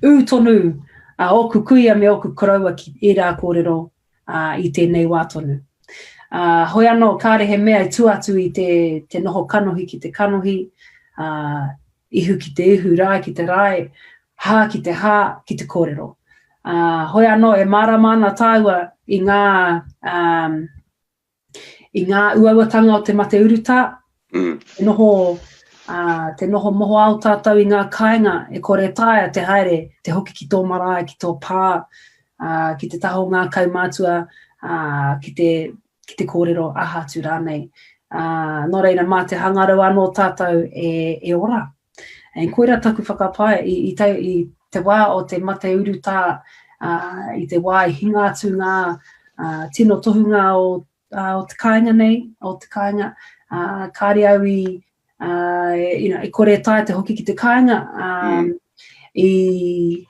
ū tonu a ōku kuia me ōku koroua ki ērā kōrero ā, i tēnei wā tonu. Ā, hoi anō, kāre he mea i tua atu i te, te noho kanohi ki te kanohi, ā, ihu ki te ihu, rae ki te rae, hā ki te hā, ki te kōrero. Ā, hoi anō, e mārama ana tāua i ngā, ā, i ngā uauatanga o te mate urutā, mm. te noho, uh, te noho mohoao tātou i ngā kāinga e kore taea te haere, te hoki ki tō marae, ki tō pā, uh, ki te taha o ngā kaumātua, uh, ki, te, ki te kōrero aha atu rānei. Uh, nō reira, mā te hangarau anō tātou e, e ora. E koira taku whakapae i, i, te, i te wā o te mate urutā, uh, i te wā i hinga atu ngā uh, tino tohunga o, uh, o te kāinga nei, o te kāinga, uh, kāre au i, uh, you know, i kore taea te hoki ki te kāinga, um, mm. i,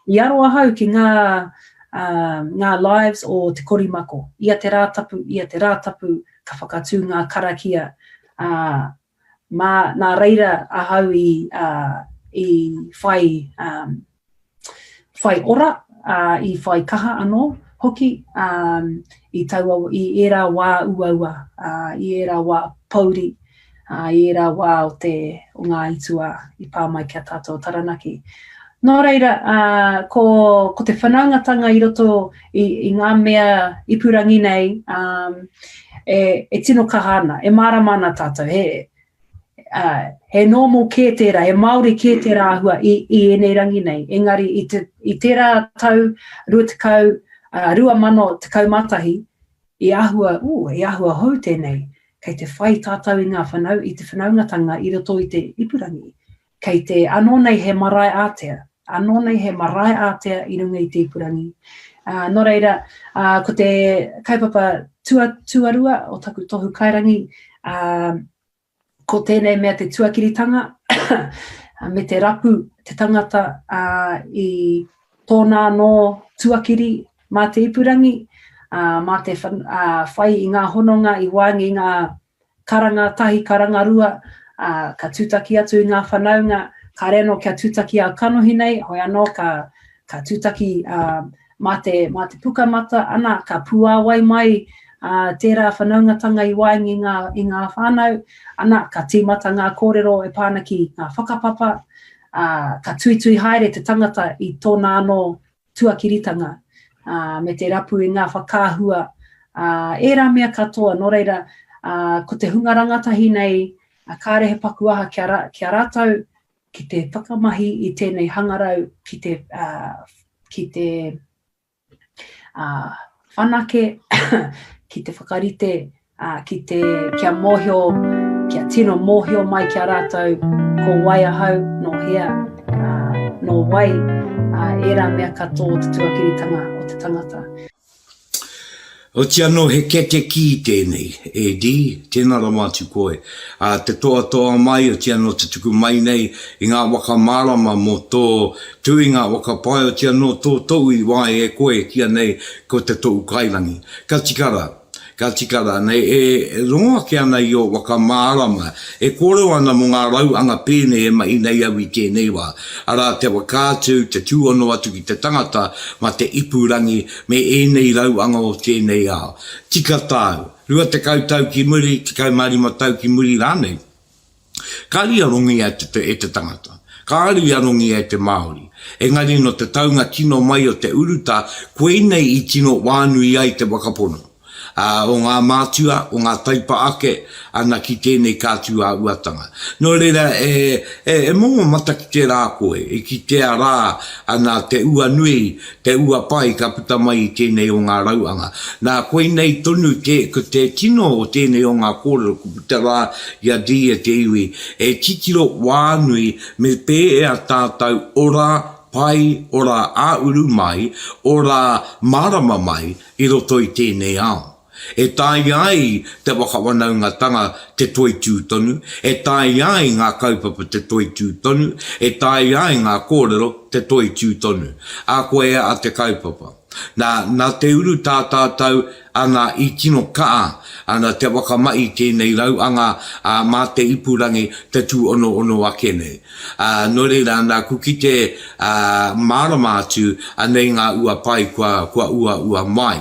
i aro ahau ki ngā, uh, ngā lives o te korimako. Ia te Rātapu, ia te Rātapu, ka whakatū ngā karakia, uh, Mā, nā reira ahau i, uh, i whai, um, whai ora, uh, i whai kaha anō hoki um, i, taua, i ērā wā uaua, uh, i ērā wā pouri, uh, i ērā wā o, te, o ngā aituā i pā mai ki a tātou o Taranaki. Nō reira, uh, ko, ko te whanaungatanga i roto i, i ngā mea ipurangi nei, um, e, e tino kaha ana, e mārama ana tātou, he, uh, he normal kē tērā, he Māori kē tērā āhua i, i ēnei rangi nei. Engari i, te, i tērā tau 20, uh, 2011, i āhua, ū, i āhua hou tēnei, kei te whai tātou i ngā whanau, i te whanaungatanga i roto i te ipurangi. Kei te, anō nei he marae ātea, anō nei he marae ātea i runga i te ipurangi. Ā, nō reira, ā, ko te kaupapa tua, tuarua o taku tohu kairangi, ā, ko tēnei mea te tuakiritanga, me te rapu te tangata ā, i tōna anō tuakiri mā te ipurangi, ā, mā te ā, whai i ngā hononga i waenga i ngā karanga tahi, karanga rua, ā, ka tūtaki atu i ngā whanaunga, kāre anō kia tūtaki ā-kanohi nei, hoi anō ka, ka tūtaki ā, mā te, mā te pukamata, ana, ka puāwai mai ā, tērā whanaungatanga i waenga i ngā, i ngā whānau, ana, ka tīmata ngā kōrero e pā ana ki ngā whakapapa, ā, ka tuitui haere te tangata i tōna anō tuakiritanga, ā, me te rapu i ngā whakaahua, ā, ērā mea katoa. Nō reira, ā, ko te hunga rangatahi nei, ā, kāre he paku aha ki a, ki a rātou ki te whakamahi i tēnei hangarau ki te, ā, ki te, ā, whanake, ki te whakarite ā, ki te, kia mōhio, kia tino mōhio mai ki a rātou ko wai ahau, nō hea, ā, nō wai, ā, ērā mea katoa o te tuakiritanga o te tangata. Oti anō he kete kī tēnei, e Dee, tēnā rawa atu koe. Ā, te toatoa mai, oti anō te tuku mai nei i ngā waka mārama mō tō tuinga waka pae, oti anō tō tou i wae e koe e kīa nei ko te tou kairangi. Ka tika rā. Ka tika rānei, e rongo ake ana i ō waka mārama, e kōrero ana mō ngā rauanga pēnei e mahi nei au i tēnei wā, arā, te whakaatu, te tūhono atu ki te tangata mā te ipurangi me ēnei rauanga o tēnei ao. Tika tāu, 20 tau ki muri, 15 tau ki muri rānei. Ka riarongia e te tangata, ka riarongia e te Māori, engari nō te taunga kino mai o te urutā, koinei i tino wānui ai te whakapono, ā, o ngā mātua, o ngā taipa ake, ana ki tēnei kātū āhuatanga. Nō reira, e, e, e momo matakite rā koe, i kitea rā, ana, te ua nui, te ua pai ka puta mai i tēnei o ngā rauanga. Nā, koinei tonu te, ko te tino o tēnei o ngā kōrero ku puta rā i a Dee e te iwi, e titiro wānui me pēea tātou ora pai, ora ā-uru mai, ora mārama mai i roto i tēnei ao. E taea ai te whakawanaungatanga te toitū tonu, e taea ai ngā kaupapa te toitū tonu, e taea ai ngā kōrero te toitū tonu. Ā, koia a te kaupapa. Nā, nā te urutā tātou, ana, i tino kaha, ana, te whakamahi tēnei rauanga, ā, mā te ipurangi te tūonoono ake nei. Ā, nō reira, nā, ku kite, ā, mārama atu, anei ngā ua pai kua, kua uaua mai.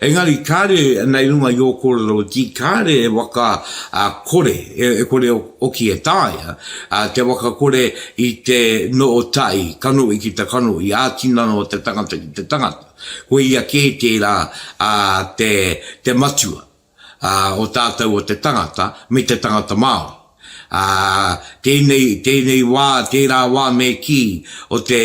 Engari, kāre, nei runga i ō kōrero, Dee, kāre e waka, ā, kore, e, e kore oki e taea, ā, te waka kore i te noo tahi, kanohi ki te kanohi, ā-tinana o te tangata ki te tangata. Koia kē tērā, ā, te, te matua, ā, o tātou o te tangata, me te tangata Māori. Ā, tēnei, tēnei wā, tērā wā me kī, o te,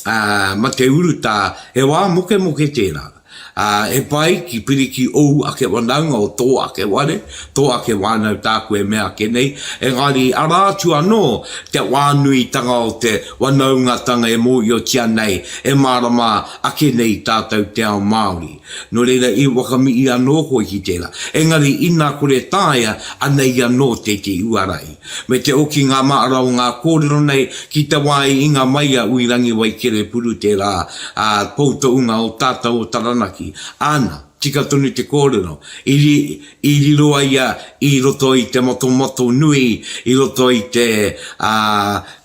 ā, mate urutā, he wā mokemoke tērā. Ā, he pai ki piri ki ōu ake whanaunga o tō ake ware, tō ake whānau tāku e mea ake nei, engari arā atu anō te whānuitanga o te whanaungatanga e mōhiotia nei, e mārama ake nei tātou te ao Māori. Nō reira i whakamihi anō koe ki tērā. Engari ina kore taea, anei anō tētehi huarahi. Me te oki ngā māra o ngā kōrero nei ki te wā i inga mai a Uirangi Waikerepuru tērā, ā, poutohunga o tātou o Taranaki. Āna, tika tonu te kōrero, i, i riro a ia i roto i te matomato nui, i roto i te, ā,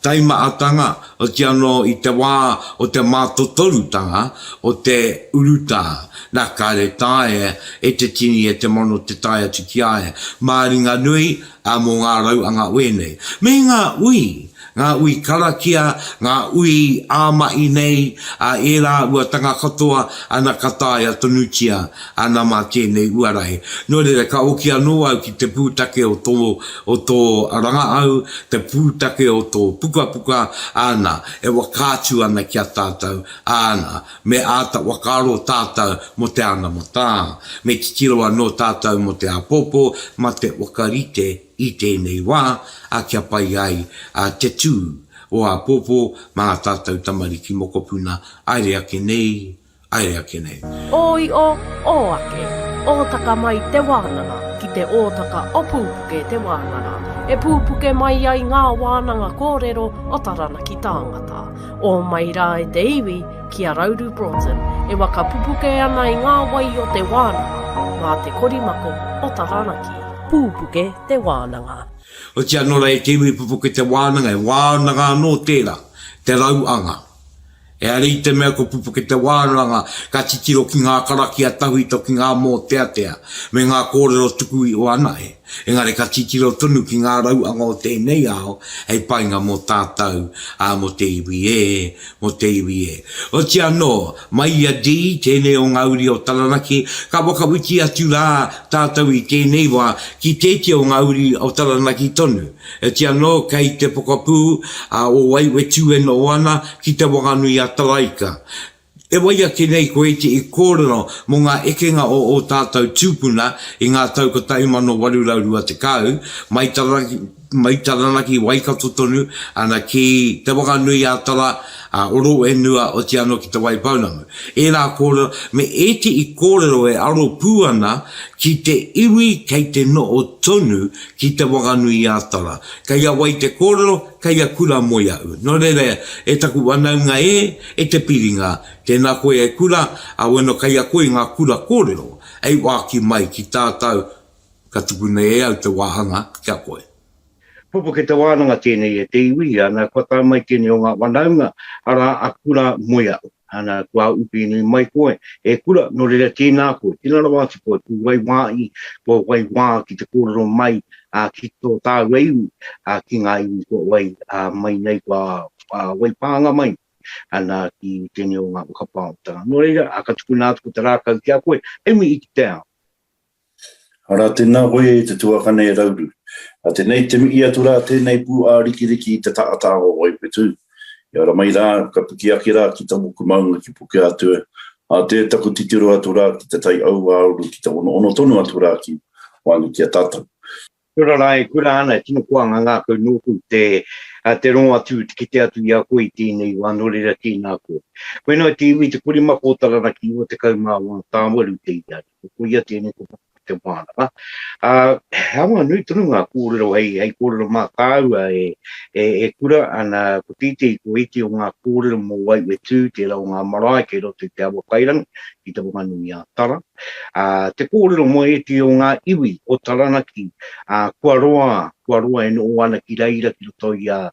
taimahatanga, oti anō i te wā o te mātotorutanga o te urutā. Nā, kāre taea e te tini e te mano te tae atu ki a ia. Māringanui, ā, mō ngā rauanga wēnei. Me ngā ui, ngā ui karakia, ngā ui ā-mahi nei, ā, ērā uatanga katoa, ana ka taea tonutia ana mā tēnei uarahi. Nō reira, ka oki anō au ki te pūtake o tō, o tō rangahau, te pūtake o tō pukapuka, āna, e whakaatu ana ki a tātou, āna, Me āta whakaaro tātou mō te anamata, me titiro anō tātou mō te āpōpō mā te whakarite i tēnei wā, ā, kia pai ai te tū o āpōpō mā ā tātou tamariki mokopuna, aere ake nei, aere ake nei. Ō iʻo, ō ake, ōtaka mai te wānanga ki te ōtaka o Pūpuke te wānanga, e pūpuke mai ai ngā wānanga kōrero o Taranaki tāngata. Ō mai rā e te iwi ki a Rauru Broughton e waka pupuke ana i ngā wai o te wānanga mā te korimako o Taranaki. Pūpuke te wānanga. Otiia anō rā e te iwi pupuke te wānanga, he wānanga anō tērā, te rauanga. Ehara i te mea ko pupuke te wānanga ka titiro ki ngā karakia tawhito ki ngā mōteatea me ngā kōrero tuku iho anahe. Engari ka titiro tonu ki ngā rauanga o tēnei ao hei painga mō tātou, ā, mō te iwi e, mō te iwi e. Otiia anō, mai i a Dee, tēnei o ngā uri o Taranaki, ka whakawhiti atu rā tātou i tēnei wā ki tēti o ngā uri o Taranaki tonu. Otiia anō, kei te pokapū o Waiwhetū e noho ana ki Te Wanganui-a-Taraika. E wai ake nei ko ētehi kōrero mō ngā ekenga o ō tātou tūpuna i ngā tau 1820, mai Taranaki, mai Taranaki, Waikato tonu, ana ki Te Whanganui-a-Tara, a Orowenua, oti anō ki Te Waipounamu. Ērā kōrero, me ētehi kōrero e aro pū ana ki te iwi kei te noho tonu ki Te Whanganui-a-Tara. Kei a wai te kōrero, Kei a Kura Moeahu. Nō reira, e taku whanaunga e, e te piringa, tēnā koe e Kura, a weno kei a koe ngā kura kōrero, hei wāki mai ki tātou, ka tuku nei e au te wāhanga ki a koe. Pupuke te wānanga tēnei e te iwi, ana kua tae mai tēnei o ngā whanaunga, arā a Kura Moeahu. Ana, kua upi nui mai koe, e Kura, nō reira tēnā koe, tēnā rawa atu koe, kua wai wā i, kua wai wā ki te kōrero mai, ā, ki tō tāua iwi, ā, ki ngā iwi kua wai, ā, mai nei, kua, ā, wai pānga mai, ana, ki tēnei o ngā whakapaotanga. Nō reira, ā, ka tukuna atu ko te rākau ki a koe, hei mihi ki te ao. Arā, tēnā koe e te tuakana e Rauru. A tenei te mihi atu rā tēnei pū ārikiriki i te taata o Waiwhetū. I ara mai rā, ka piki ake rā ki tamoku maunga ki Pukeatua, ā, tē taku titiro atu rā ki te tai auāuru ki te onoono tonu atu rā ki waenga ki a tātou. Kia ora rā e kura ana, e tino koa ngā ngākau nōku te, te rongo atu, te kite atu i a koe i tēnei wā, nō reira tēnā koe. Koinā te iwi te korimako o Taranaki 94 tāwaru te ia, koia tēnei ko te wānanga. Ā, he awa nui tonu ngā kōrero hei, hei kōrero mā tāua e, e, e kura ana, ko tētehi, ko ētehi o ngā kōrero mō Waiwhetū, tērā o ngā marae kei roto i te Awakairangi, ki Te Whanganui-ā-Tara. Ā, te kōrero mō ētehi o ngā iwi o Taranaki, ā, kua roa, kua roa e noho ana ki reira ki roto i a,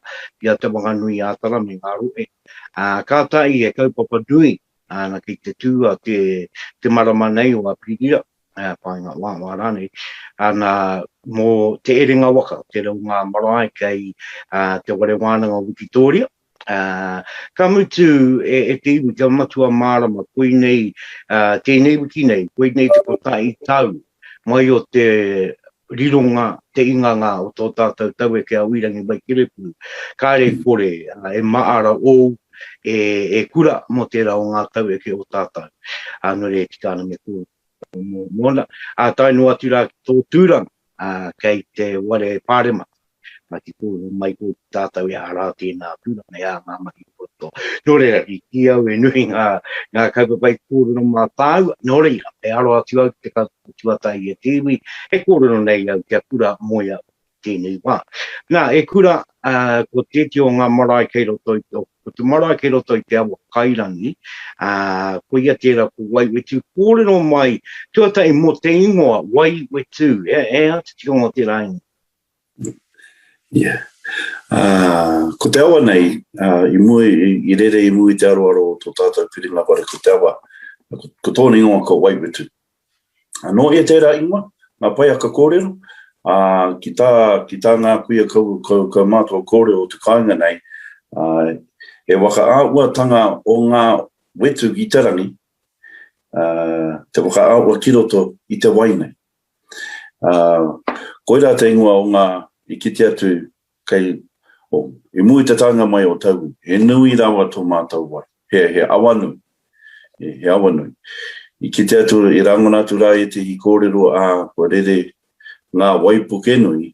i a Te Whanganui-ā-Tara me ngā rohe. Ā, kātahi he kaupapa nui, āna kei te tū a te, te marama nei o Aperira, ā, Paenga wāwā rānei, ana, mō Te Erenga Waka, tērā o ngā marae kei, ā, Te Whare Wānanga o Wikitōria. Ā, ka mutu e, e te iwi kia matua mārama, koinei, ā, tēnei wiki nei, koinei te kotahi tau mai o te rironga, te inganga o tō tātou taueke a Wīrangi Waikerepū. Kāre kore, ā, e maara ōu, e, e kura mō tērā o ngā taueke o tātou. Ā, nō reira e tika ana me kōrero mō, mōna. Ā, tae noa atu rā ki tō tūranga, ā, kei te ware pāremata. Nā te kōrero mai koe ki tātou e arā tēnā tūranga e ā ngā mahi o roto. Nō reira, i kī au e nui ngā, ngā kaupapa i kōrero mā tāua, nō reira, e aro atu au ki te kaupapa tuatahi e te iwi, e kōrero nei au kia kura moea tēnei wā. Nā, e kura, uh, ko tēti o ngā marae kei roto i, ko te marae kei roto i te awa kairangi, ā, koia tērā ko Waiwhetū. Kōrero mai, tuatahi mō te ingoa Waiwhetū, e, e aha te tikanga o tērā ingoa? Yeah. Uh, ko te awa nei, uh, i, mua, i, i rere i mua i te aroaro o tō tātou piringa whare, ko te awa, ko, ko tōna ingoa ko Waiwetu. Nō hea tērā ingoa, ngā paiaka kōrero, ā, ki tā, ki tā ngā kuia kau, kau, kaumātua kōrero o te kāinga nei, ā, he waka āhuatanga o ngā wetu ki te rangi, ā, te waka āhua ki roto i te wai nei. Ā, koirā te ingoa o ngā i kite atu kei, oh, i mua i te taenga mai o Tauwi, he nui rawa tō mātou wai, he, he awa nui, he, he awa nui. I kite atu, i rangona atu rā ētehi kōrero, ā, kua rere ngā waipuke nui,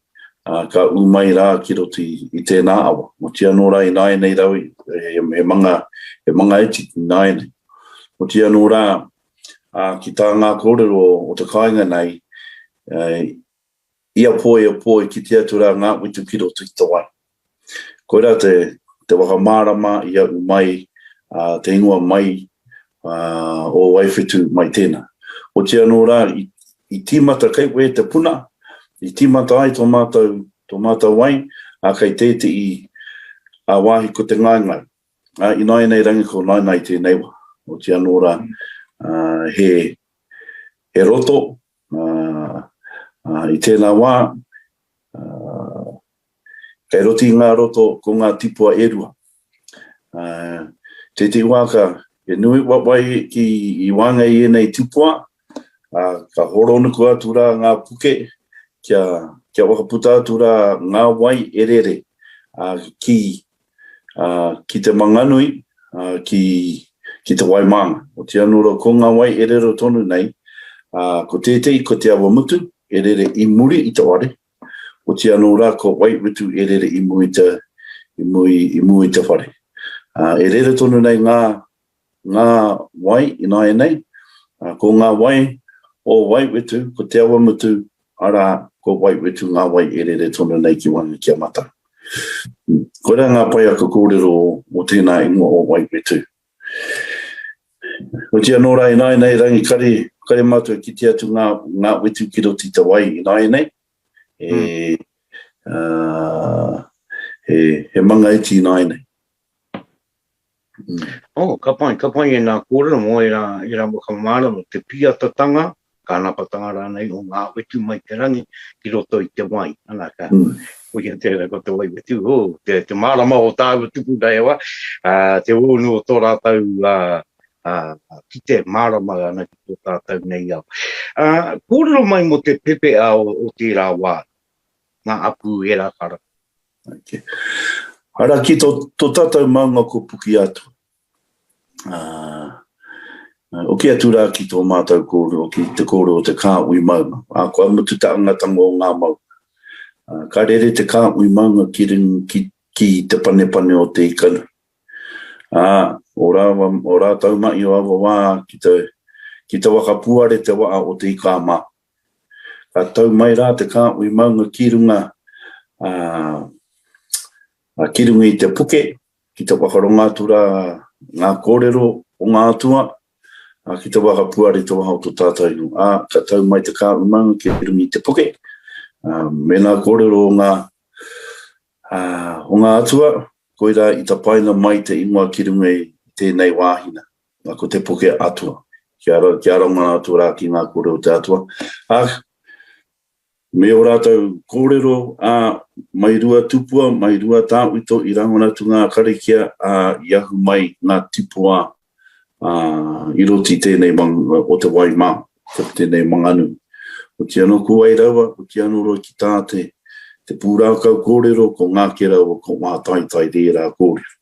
ā, ka ū mai rā ki roto i, i tēnā awa. Oti anō rā ināianei rā, he, he manga, he manga iti ināianei. Oti anō rā, ā, ki tā ngā kōrero o te kāinga nei, Ia pō, ia pō i kitea atu rā ngā wetu ki roto i te wai. Koirā te, te whakamārama i ahu mai, ā, te ingoa mai, ā, o Waiwhetu mai tēnā. Otirā anō rā, i, i tīmata kei koe te puna, i tīmata ai tō mātou, tō mātou wai, ā, kei tētehi, ā, wāhi ko te ngaengae. Ā, ināianei rangi ko nainai tēnei wā. Otirā anō rā, ā, he, he roto, I tēnā wā, kei roto i ngā roto ko ngā tipua e rua. Tētehi wā ka he nui wai ki i waenga i ēnei tipua, ka horonuku atu rā ngā puke kia, kia whakaputa atu rā ngā wai e rere ki ā, ki te Manganui, ā, ki, ki te Waimānga. Otirā nō rā, ko ngā wai e rere tonu nei, ā, ko tētehi ko Te Awamutu e rere i muri i te whare, otirā nō rā ko Waiutu e rere i mua i te, i mua, i mua i te whare. Ā, e rere tonu nei ngā, ngā wai ināianei, ā, ko ngā wai o Waiwetu, ko Te Awamutu, arā, ko Waiwetu ngā wai e rere tonu nei ki waenga ki a matau. Koirā ngā paiaka kōrero o tēnā ingoa o Waiwetu. Oti anō rā ināianei rangi kare, kare mātou e kite atu ngā, ngā wetu ki roto i te wai ināianei. E, mm. uh, he, he manga iti ināianei. Oh, ka pai, ka pai ēnā kōrero mō ērā, ērā whakamārama, te pīatatanga, kānapatanga rānei o ngā wetu mai te rangi ki roto i te wai. Ana, ka, mm. koia tērā ko te wai wetu, oh, te, te mārama o tāua tupuna e wa, uh, te ōnu o tō rātou uh, uh, ki te mārama ana ki tō tātou nei ao. Uh, kōrero mai mō te pepea o, o tērā wā, ngā apu ērā kara. Okay. Ara ki to, to tātou maunga ko Pukiatua. Uh, oki atu rā ki tō mātou kōrero, ki te kōrero o te kāhui maunga. Ā, kua mutu te angatanga o ngā maunga. Ka rere te kāhui maunga ki ki, ki te panepane o Te Ikanui. Ā, o rāua, o rātou mahi o aua wā ki te, ki te waka puare te waa o Te Ika-a-Māui. Ka tau mai rā te kāhui maunga ki runga, ā, ki runga i te puke, ki te whakaronga atu rā ngā kōrero o ngā atua, ā, ki te waka puare te waha o tō tātou ingoa. Ā, ka tau mai te kāhui maunga ki runga i te puke, ā, me ngā kōrero o ngā, ā, o ngā atua, koirā i tapaina mai te ingoa ki runga i tēnei wāhina, ā, ko te puke atua, kia, kia rangona atu rā ki ngā kōrero o te atua. Ā, me ō rātou kōrero, ā, mai Ruatupua, mai Ruatāwito i rangona atu ngā karakia, ā, i ahu mai ngā tipua, ā, i roto i tēnei mang, o te wai mā, tēnei manganui. Oti anō ko wai rawa, oti anō roa ki tā te, te pūrākau kōrero, ko Ngāke rawa, ko Wātaitai rērā kōrero.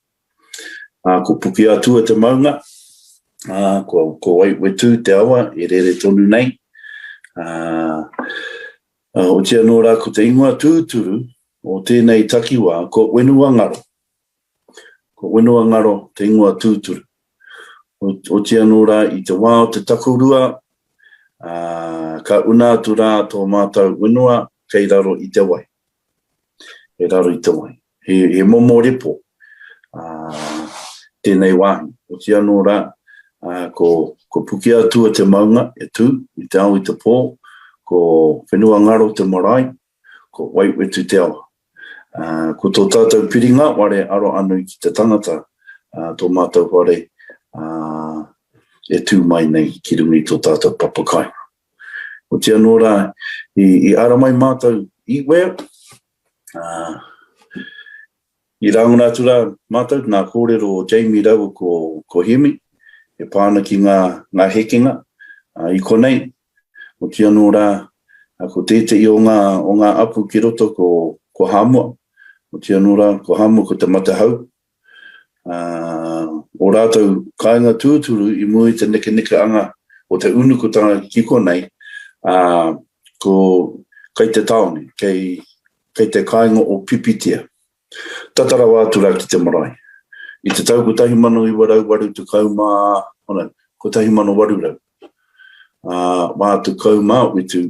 Ā, ko Pukeatua te maunga, ā, ko, ko Waiwhetū te awa e rere tonu nei. Ā, ā, oti anō rā ko te ingoa tūturu o tēnei takiwā, ko Whenuangaro. Ko Whenuangaro te ingoa tūturu. Oti anō rā i te wā o te takurua, ā, ka una atu rā tō mātou whenua kei raro i te wai. Kei raro i te wai. He, he momo repo, ā, tēnei wāhi. Oti anō rā, ā, ko, ko Pukeatua te maunga e tū i te ao i te pō, ko Whenuangaro te marae, ko Waiwetu te awa. Ā, ko tō tātou piringa ware aro anui ki te tangata, ā, tō mātou whare, ā, e tū mai nei ki runga i tō tātou papakāinga. Oti anō rā, i, i ara mai mātou i Wea, ā, i rāngona atu rā mātou nā kōrero o Jamie rāua ko, ko Hemi, e pā ana ki ngā, ngā hekenga, ā, i konei, Oti anō rā, ko tētehi o ngā, o ngā apu ki roto ko, ko Hāmoa. Oti anō rā, ko Hāmoa ko te Matahau. Ā, ō rātou kāinga tūturu i mua i te nekenekeanga o te unukutanga ki konei, ā, ko, kei te tāone, kei, kei te kāinga o Pipitea. Tata rawa atu rā ki te marae. I te tau 1980, 1800, ā, 47,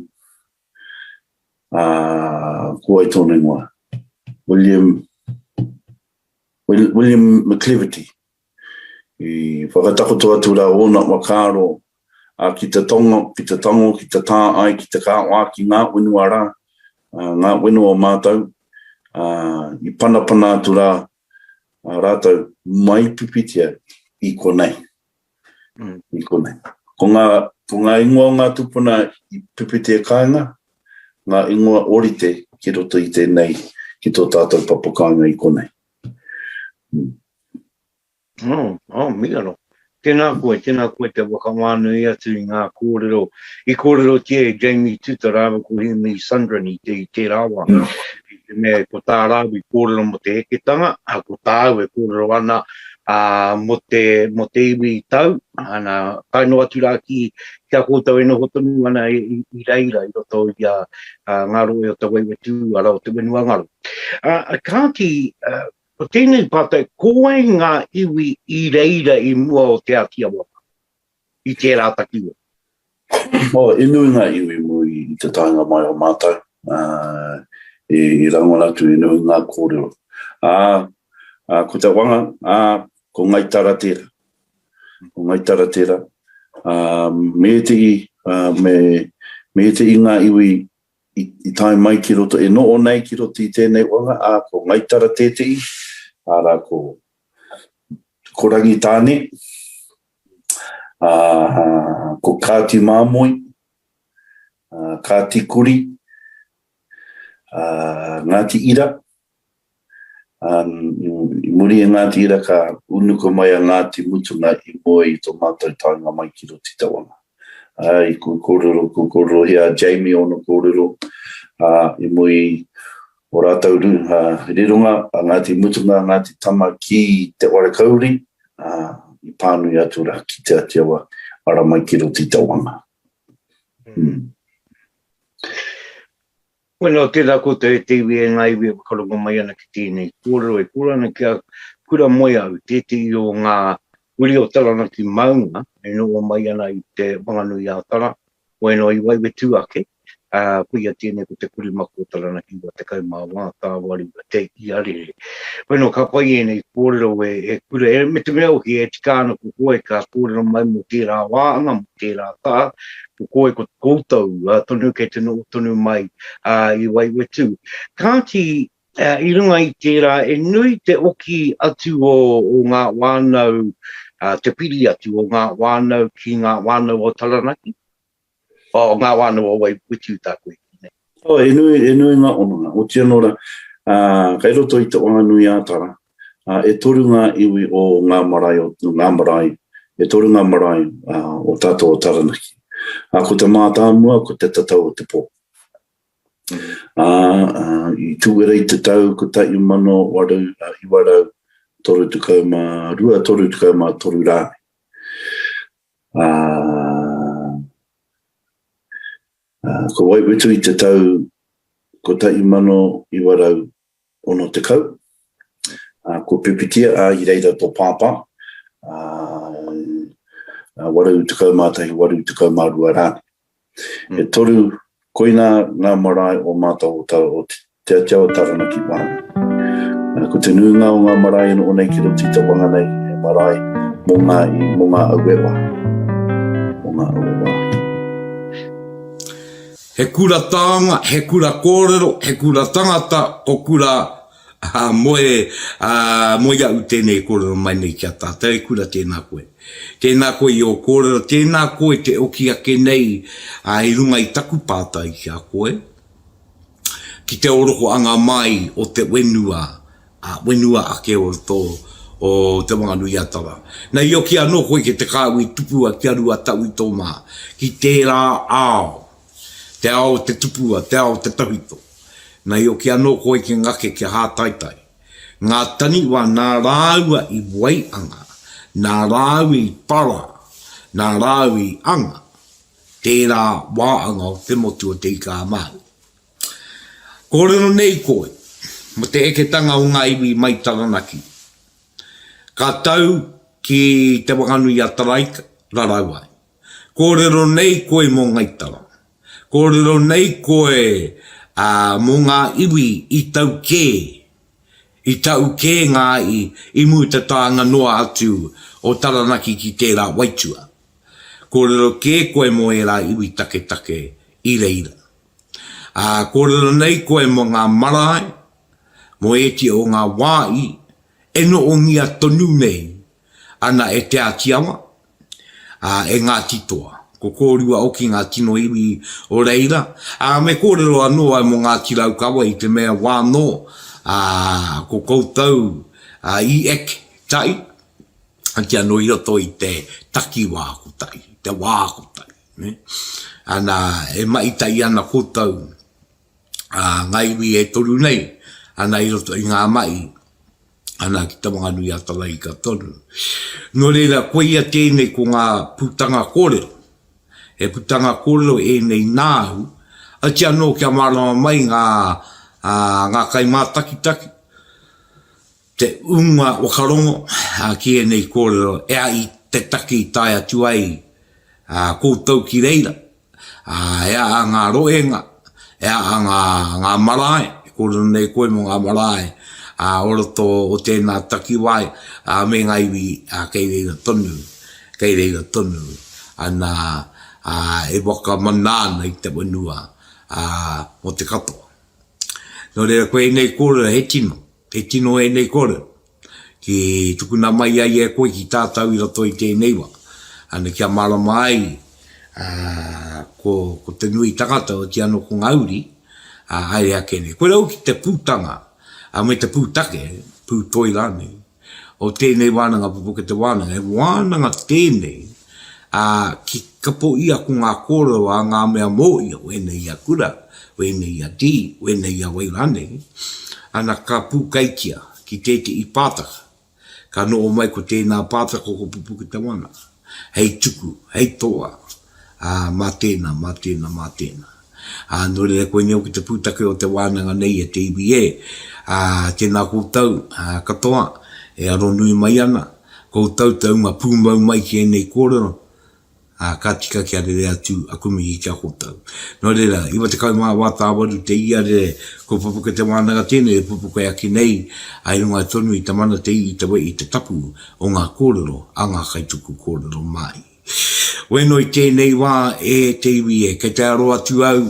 ā, ko wai tōna ingoa? William, William McCleverty. I whakatakoto atu rā ōna whakaaro ā, ki te tongo, ki te tango, ki te tā ai, ki te kāwā ki ngā whenua rā, ā, ngā whenua o mātou, ā, i panapana atu rā ā rātou mai Pipitea i konei. Mm. I konei. Ko ngā, ko ngā ingoa o ngā tūpuna i Pipitea kāinga, ngā ingoa orite ki roto i tēnei, ki tō tātou papa kāinga i konei. Mm. Oh, oh, mīharo. Tēnā koe, tēnā koe te whakamānui atu i ngā kōrero. I kōrerotia e Jamie Tuta rāua ko Hemi Sundren i, te, i tērā wā. Mm. I te mea ko tā rāua i kōrero mō te heketanga, a, ko tāu e kōrero ana a, mō, te, mō te iwi i tau, ana, tae noa atu rā ki, ki a koutou e noho tonu ana i, i, i reira i roto i a, a ngā rohe o Te Waiwhetū, ara o Te Whenua Ngaro. A, kāti, a, Ko tēnei pātai, ko wai ngā iwi i reira i mua o Te Āti Awa i tērā takiwā? Oh, i nui ngā iwi mua i te taenga mai o mātou, ā, i, i rangona atu i nui ngā kōrero. Ā, ā, ko te wanga, ā, ko Ngai Tara tērā. Ko Ngai Tara tērā. Ā, me ētehi, ā, me, me ētehi ngā iwi i, i tae mai ki roto, e noho nei ki roto i tēnei wanga, ā, ko Ngaitara tētehi, arā, ko, ko Rangitāne, ā, ko Kāti Māmoe, ā, Kāti Kuri, ā, Ngāti Ira, ā, i muri i Ngāti Ira ka unuku mai a Ngāti Mutunga i mua i tō mātou taenga mai ki roto i te wanga. Ā, i ku kōrero, ku kōrerohia a Jamie ōna kōrero, ā, i mua i o rātou ru, ā, rironga a Ngāti Mutunga, a Ngāti Tama ki Te Wharekauri, ā, i pānui atu rā ki Te Atiawa, ara mai ki roto i te wanga. Mm. Bueno, tēnā koutou e te iwi e ngā iwi e whakarongo mai ana ki tēnei kōrero e kōrero ana ki a Kura Moeau, tētehi o ngā uri o Taranaki maunga e noho mai ana i te Whanganui-ā-Tara, bueno, i Waiwhetū ake, ā, koia tēnei ko te Korimako o Taranaki 94, tāwaru, te iarere. Bueno, ka pai ēnei kōrero e, e Kura, e, me te mea hoki e tika ana ko koe ka kōrero mai mō tērā wāhanga, mō tērā taha, ko koe ko koutou tonu kei te noho tonu mai i Waiwhetū. Kāti, i runga i tērā, e nui te oki atu o, o ngā whānau, te piri atu o ngā whānau ki ngā whānau o Taranaki, o ngā whānau o Waiwhetū tā koe kī nei. Oh, e nui, e nui ngā hononga. Oti anō rā, ā, kei roto i te Whanganui-ā-Tara, ā, e toru ngā iwi o ngā marae, o, ngā marae, e toru ngā marae ā, o tātou o Taranaki. Ā, ko te mātāmua, ko te tatau o te pō. Ā, ā, i tūwera i te tau 1832, 33 rānei. Ā, Ko Waiwhetu i te tau 1960, ko Pipitia, ā, i reira tō pāpā, ā, 81, 82 rānei. E toru, koinā ngā marae o mātou o Te Atiawa o Taranaki Wānanga. Ko te nuinga o ngā marae e noho nei ki roto i te wanga nei, he marae mō ngā, mō ngā aue wā. Mō ngā aue wā. He kura taonga, he kura kōrero, he kura tangata, ko kura moe, moeaʻu tēnei kōrero mai nei ki a tātou, e kura tēnā koe. Tēnā koe i ō kōrero, tēnā koe te oki ake nei i runga i taku pātai ki a koe. ki te orokoanga mai o te wenua, a, wenua ake o roto o Te Wanganui-a-Tara. Nei oki anō koe ki te kāhui tupua kia Ruatauito mā, ki tērā ao, te ao o te tupua, te ao o te tawhito. Nei oki anō koe ki Ngake kia hātaitai. Ngā taniwha nā rāua i waianga, nā rāua i para, nā rāua i anga, tērā wāhanga o te motu o Te Ika-a-Māui. Kōrero nei koe mō te eketanga o ngā iwi mai Taranaki. Ka tau ki Te Wanganui-a-Taraika, rarau ai. Kōrero nei koe mō Ngaitara. Kōrero nei koe mō ngā iwi i tau kē, i tau kē ngā i mū te tānga noa atu o Taranaki ki tērā waitua. Kōrero kē koe mō ērā iwi taketake i reira. Ā, kōrero nei koe mō ngā marae, mō ēti o ngā wāi e nohongia tonu nei ana e Te Āti Awa, ā, e Ngāti Toa. Ko kōrua hoki ngā tino iwi o reira. Ā, me kōrero anō au mō Ngāti Raukawa i te mea wā anō, ā, ko koutou i eke tahi, Ati anō i roto i te takiwā kotahi, te wā kotahi, ne? Ana, e maʻitaʻi ana koutou, ā, ngā iwi e toru nei, ana i roto i ngā maʻi, ana ki Te Wanganui-a-Taraika tonu. Nō reira, koia tēnei ko ngā putanga kōrero. He putanga kōrero ēnei nāu, ati anō kia mārama mai ngā, ā, ngā kaimātakitaki, Te ūnga whakarongo ki ēnei kōrero e a i te take i tae atu ai koutou ki reira, e a ngā rohenga, e a ngā, ngā marae, e kōrero nei koe mō ngā marae o roto o tēnā takiwā me ngā iwi kei reira tonu, kei reira tonu ana e whakamana ana i te whenua mō te katoa. Nō reira, ko ēnei kōrero he tino, he tino ēnei kōrero ki tukuna mai ai e koe ki tātou i roto i tēnei wā. Ana kia mārama ai ko, ko te nui tangata oti anō ko ngā uri, ā, haere ake nei. Koirā hoki te pūtanga, ā, me te pūtake, pūtoi rānei, o tēnei wānanga Pupuke te Wānanga, he wānanga tēnei, ā, ki kapo ia ko ngā kōrero a ngā mea mōhio, wēnei a Kura, wēnei a Dee, wēnei a wai rānei, ana ka pūkaitia ki tētehi pātaka, ka noho mai ko tēnā pātaka ko Pupuke te Wānanga, hei tuku, hei toa, ā, mā tēnā, mā tēnā, mā tēnā. Ā, nō reira koinei hoki te pūtake o te wānanga nei e te iwi e. Ā, tēnā koutou, ā, katoa, e aronui mai ana, koutou te hunga pūmau mai ki ēnei kōrero, ā, ka tika kia rere atu aku mihi ki a koutou. Nō reira, 94 tāwaru te iarere, ko Pupuke te wānanga tēnei e pupuke ake nei, ā, i runga tonu i te mana, te iwi, te wai, te tapu o ngā kōrero a ngā kaituku kōrero mai. Weno i tēnei wā e te iwi e, kei te aro atu au,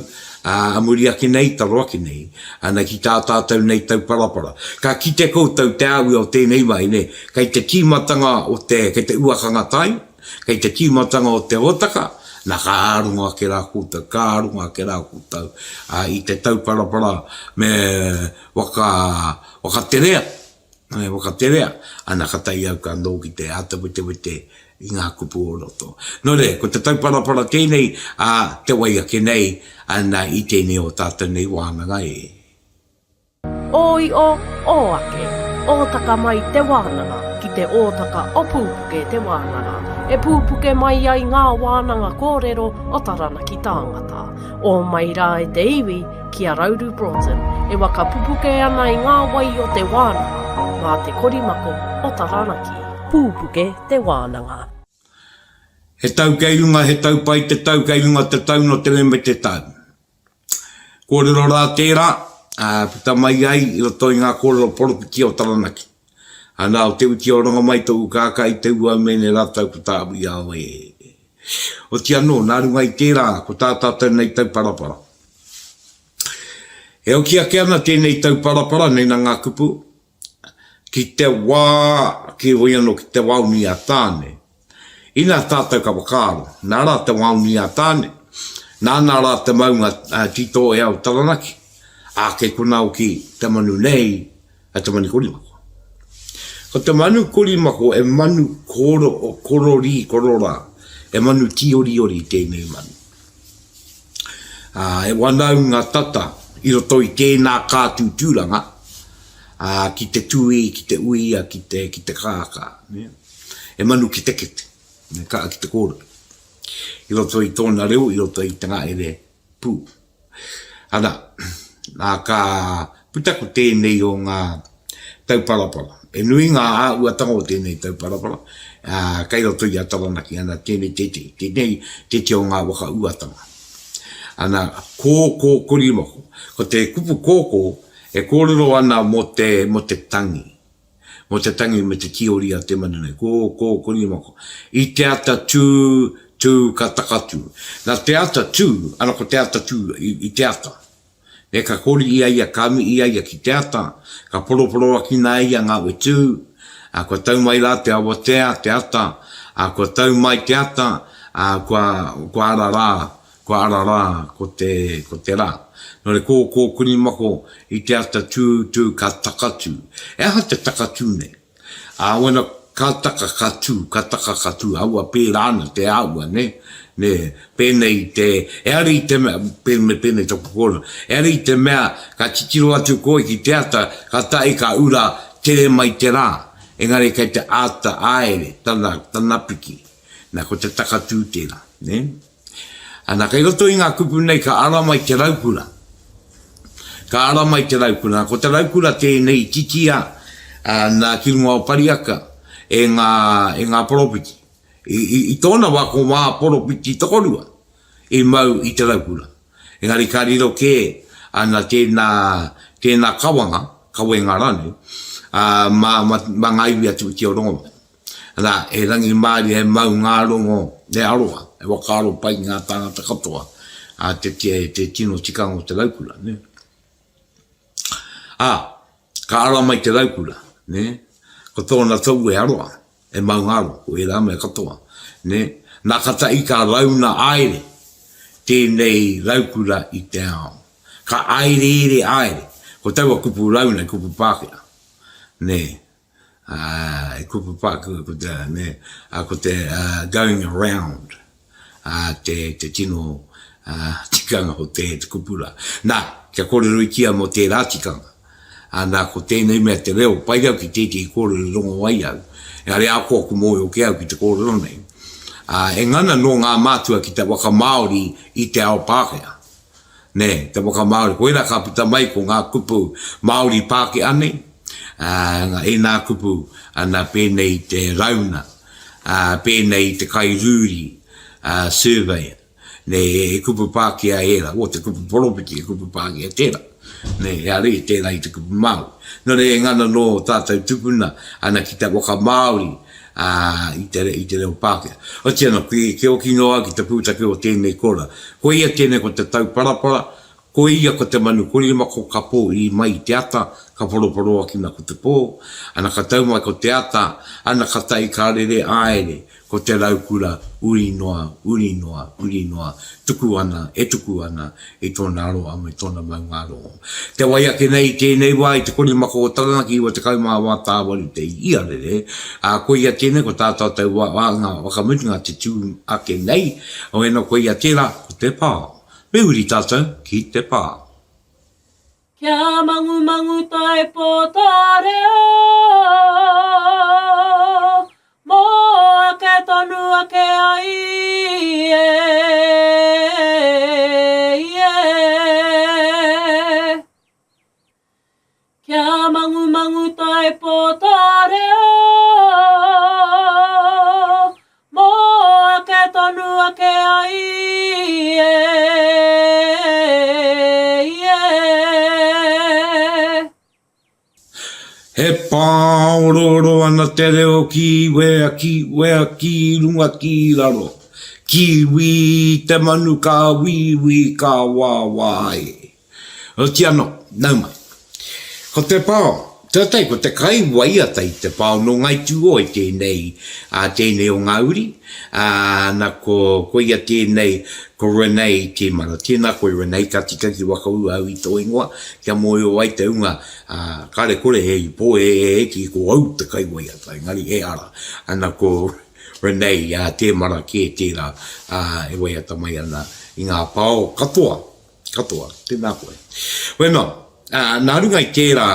ā, a muri ake nei, taro ake nei, ana ki tā tātou nei tauparapara. Ka kite koutou te āhua o tēnei mahi, nē, kei te tīmatanga o te, kei te uakanga tai, kei te tīmatanga o te hōtaka, nā ka ārongo ake rā koutou, ka ārongo ake rā koutou, ā, i te tauparapara me waka, whakaterea. E whakaterea ana ka tae au ka noho ki te āta wetewete i ngā kupu o roto. Nō reira, ko te tauparapara tēnei, ā, te wai ake nei, ana i tēnei o tātou nei wānanga e. Ō io, ō ake, ōtaka mai te wānanga ki te ōtaka o Pūpuke te wānanga, e pūpuke mai ai ngā wānanga kōrero o Taranaki tāngata. Ō mai rā e te iwi, ki a Rauru Broughton e waka pupuke ana i ngā wai o te wānanga mā te korimako o Taranaki. Pūpuke te wānanga. He tau kei runga, he tau pai te tau kei runga te tau no te meme te tau. Kōrero rā tērā, ā, puta mai ai i roto i ngā kōrero poropiti o Taranaki. Ana, o Te Uti o Rongomai tōku kākā i te ua mene rātou ko Tāwhiao e. Oti anō, nā runga i tērā, ko tā tātou nei tauparapara. E hoki ake ana tēnei tauparapara, nei nā ngā kupu, ki te wā, ki wai anō, ki te waonui a Tāne. Inā tātou ka whakaaro, nā rā te waonui a Tāne, nāna rā te maunga tītōhea o Taranaki, ā, kei konā hoki te manu nei, a te manu korimako. Ko te manu korimako e manu koro, kororī, kororā, e manu tīoriori tēnei manu. Ā, e wanaunga tata i roto i tēnā kātū tūranga, ā, ki te tūī, ki te uia, ki te, ki te kākā. Ne? E manu ketekete, ne, kaa ki te kōrero. I roto i tōna reo, i roto i te ngaere pū. Ana, nā ka puta ko tēnei o ngā tauparapara. E nui ngā āhuatanga o tēnei tauparapara, ā, kei roto i a Taranaki, ana, tēnei tētehi, tēnei tētehi o ngā waka uatanga. Ana, kōkō korimako. Ko te kupu kōkō e kōrero ana mō te, mō te tangi. Mō te tangi me te tīori a te manu nei. Kō, kō, korimako. I te ata tū, tū, ka takatū. Nā te ata tū, ana ko te ata tū i, i te ata. Nē, ka kori i a ia, ka mihi a ia ki te ata, ka poroporoakina e ia ngā whetū, ā, kua tau mai rā te awatea, te ata, ā, kua tau mai te ata, ā, kua, kua ara rā, kua ara rā ko te, ko te rā. Nō reira, kō, kō, kurimako i te ata tū, tū, ka takatū. E aha te takatū nei? Ā, wena, ka taka, ka tū, ka taka, ka tū, aua pērā ana te āhua, nē, nē, pēnei i te, ehara i te mea, pēnei, pēnei taku kōrero, ehara i te mea ka titiro atu koe ki te ata, ka tae ka ura tere mai te rā, engari kei te āta āere tana, tana piki. Nā, ko te takatū tērā, nē. Ana, kei roto i ngā kupu nei ka ara mai te raukura. Ka ara mai te raukura. Ko te raukura tēnei i titia nā ki runga o Pariaka e ngā, e ngā poropiti. I, i, i tōna wā ko ngā poropiti tokorua i mau i te raukura. Engari ka riro kē ana tēnā, tēnā kawanga, kawenga rānei, ā, mā, mā, mā ngā iwi atu i Te Rongomai. Arā, he rangimārie, he maungārongo, he aroha, he whakaaro pai ki ngā tāngata katoa, ā, te, te, te tino tikanga o te raukura, nē. Ā, ka ara mai te raukura, nē, ko tōna tohu e aroha, e maungārongo, ko ērā mea katoa, nē. Nā ka tahi ka rauna aere tēnei raukura i te ao. Ka aereere aere, ko taua kupu rauna, he kupu Pākehā, nē. Ā, e kupu pākehā ko te, nē, ā, ko te going around, ā, te, te tino, ā, tikanga o te, te kupu rā. Nā, kia kōreroitia mō tērā tikanga. Ā, nā, ko tēnei mea te reo, pai au ki tētehi kōrero i rongo ai au, engari ahakoa ku mōhio kē au ki te kōrero nei, ā, e ngana nō ngā mātua ki te whakamāori i te ao Pākehā. Nē, te waka Māori. Koirā ka puta mai ko ngā kupu Māori Pākehā nei, ā, ēnā kupu, ana, pēnei i te rauna, ā, pēnei i te kairūri, ā, surveyor, nē, he kupu Pākehā ērā, o, te kupu poropiti, he kupu Pākehā tērā, nē, ehara i tērā i te kupu Māori. Nō reira, e ngana nō tātou tupuna, ana, ki te waka Māori, ā, i te, i te reo Pākehā. Otiia nō, ki, ki oki noa au ki te pūtake o tēnei kora. Koia tēnei ko te tauparapara, koia ko te manu korimako ka pōhiri mai i te ata, ka poroporoakina ko te pō, ana ka tau mai ko te ata, ana ka tae ka rere āere, ko te raukura, uri noa, uri noa, uri noa, tuku ana, e tuku ana i tōna aroha me tōna maungārongo. Te wai ake nei i tēnei wā i te korimako o Taranaki 94 tāwaru te iarere, ā, koia tēnei ko tā tātou wānanga whakamutunga te tū ake nei, ō koia tērā ko te pā. Me uri tātou ki te pā. Kia mangumangu tae pōtarea, Mō ake tonu ake ai e, e. Kia mangumangu tae pōtarea, Mō ake tonu ake ai e, e. He pāorooro ana te reo ki wea, ki wea, ki runga, ki raro. Ki wī te manu ka wīwī ka wāwā e. Oti ano, nau mai. Ko te pao, tuatahi ko te kai waiata i te pao no Ngai Tūhoe tēnei, a tēnei o ngā uri, a na ko, ko ia tēnei ko Renee Temara. Tēnā koe Renee, ka tika ki whakaū au i tō ingoa, kia mōhio ai te hunga, a, kare kore he i pōhēhē ki ko au te kai waiata, engari ehara, ana ko Renee, a Temara kē tērā, a, e waiata mai ana i ngā pao katoa. Katoa, tēnā koe. Bueno, ā, nā runga i tērā,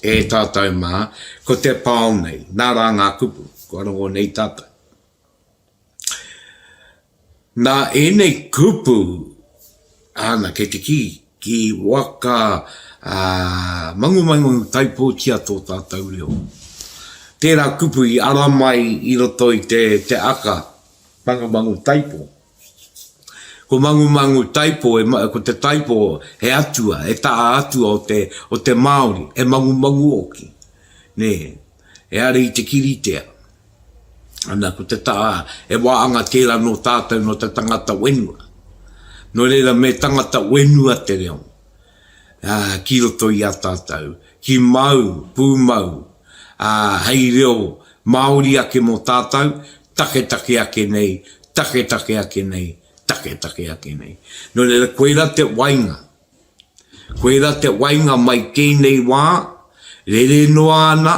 e tātou mā, ko te pao nei, nā rā ngā kupu, kua rongo nei tātou. Nā ēnei kupu, āna, kei te kī, ki waka, ā, mangumangu taipōtia tō tātou reo. Tērā kupu i ara mai i roto i te, te aka, mangumangu taipō. Ko Mangumangu Taipo, e, ko te Taipo he atua, he taha atua o te, o te Māori, he mangumangu hoki. Nē, e ara i te kiritea. Ana, ko te taha, he wāhanga tērā nō tātou, nō te tangata whenua. Nō reira, me tangata whenua te reo, ā, ki roto i a tātou, ki mau, pūmau, ā, hei reo Māori ake mō tātou, taketake ake nei, taketake ake nei, taketake ake nei. Nō reira, koirā te wainga. Koirā te wainga mai tēnei wā, rere noa ana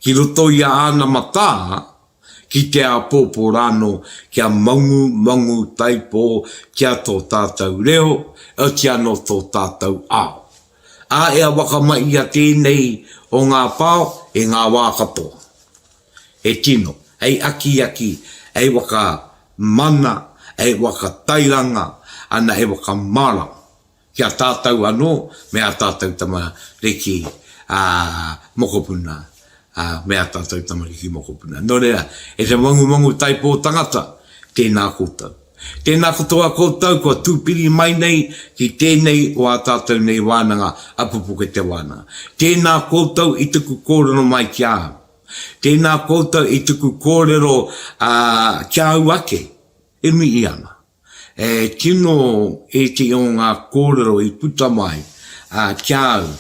ki roto i a āna matā, ki te āpōpō rānō kia mangu, mangu taipō kia tō tātou reo, otiia anō tō tātou ao. Ā, e awaka mai ia tēnei o ngā pao i ngā wā katoa. He tino, hei akiaki, hei waka mana, hei waka tairanga, ana hei waka marama ki a tātou anō me ā tātou tamariki, ā, mokopuna, ā, me ā tātou tamariki mokopuna. Nō reira, e te mangumangu taipō tangata, tēnā koutou. Tēnā katoa koutou kua tūpiri mai nei ki tēnei o ā tātou nei wānanga a Pupuke Te Wānanga. Tēnā koutou i tuku kōrero mai ki a au. Tēnā koutou i tuku kōrero ki a au ake e mihi ana. E tino iti o ngā kōrero i puta mai ki a au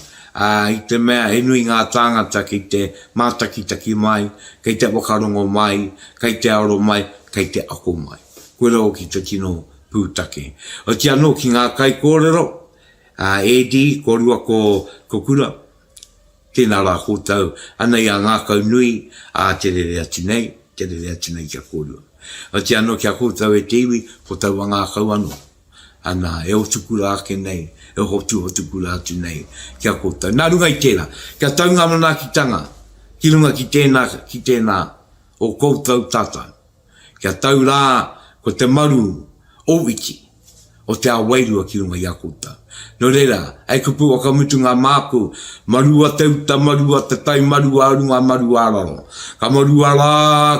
i te mea he nui ngā tāngata kei te mātakitaki mai, kei te whakarongo mai, kei te aro mai, kei te ako mai. Koira hoki te tino pūtake. Oti anō ki ngā kaikōrero, a Eddie kōrua ko ko Kura, tēnā rā koutou, anei a ngākau nui, ā, te rere atu nei, te rere atu nei ki a kōrua. Oti anō ki a koutou e te iwi, ko taua ngākau anō. Ana, e otukura ake nei, e hotuhotukura atu nei ki a koutou. Nā runga i tērā, kia tau ngā manaakitanga ki runga ki tēnā, ki tēnā o koutou tātou. Kia tau rā ko te maru o iti, o te ao wairua ki runga i a koutou. Nō reira, hei kupu whakamutunga māku, marua te uta, marua te tai, marua a runga, marua a raro. Ka marua rā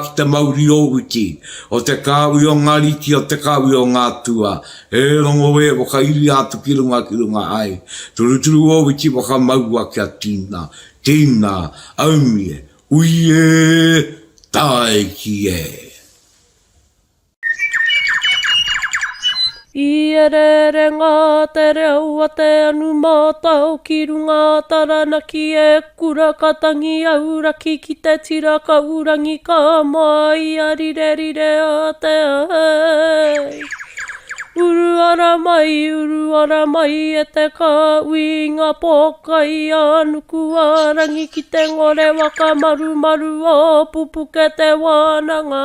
ki te mauri o Witi, o te kāhui o ngā riki, o te kāhui o ngā atua, e rongo e, whakairia atu ki runga, ki runga ai. Turuturu o Witi whakamaua kia tina, tina, aumie, ui e, tāiki e. I ereerenga te reo a te anu mātao ki runga a Taranaki e kura ka tangi auraki ki te tira kaurangi ka moa i a rirerire a te ai. Uru ara mai, uru ara mai e te kāhui i ngā pōkai a nuku a rangi ki te ngore waka marumaru o Pupuke te wānanga.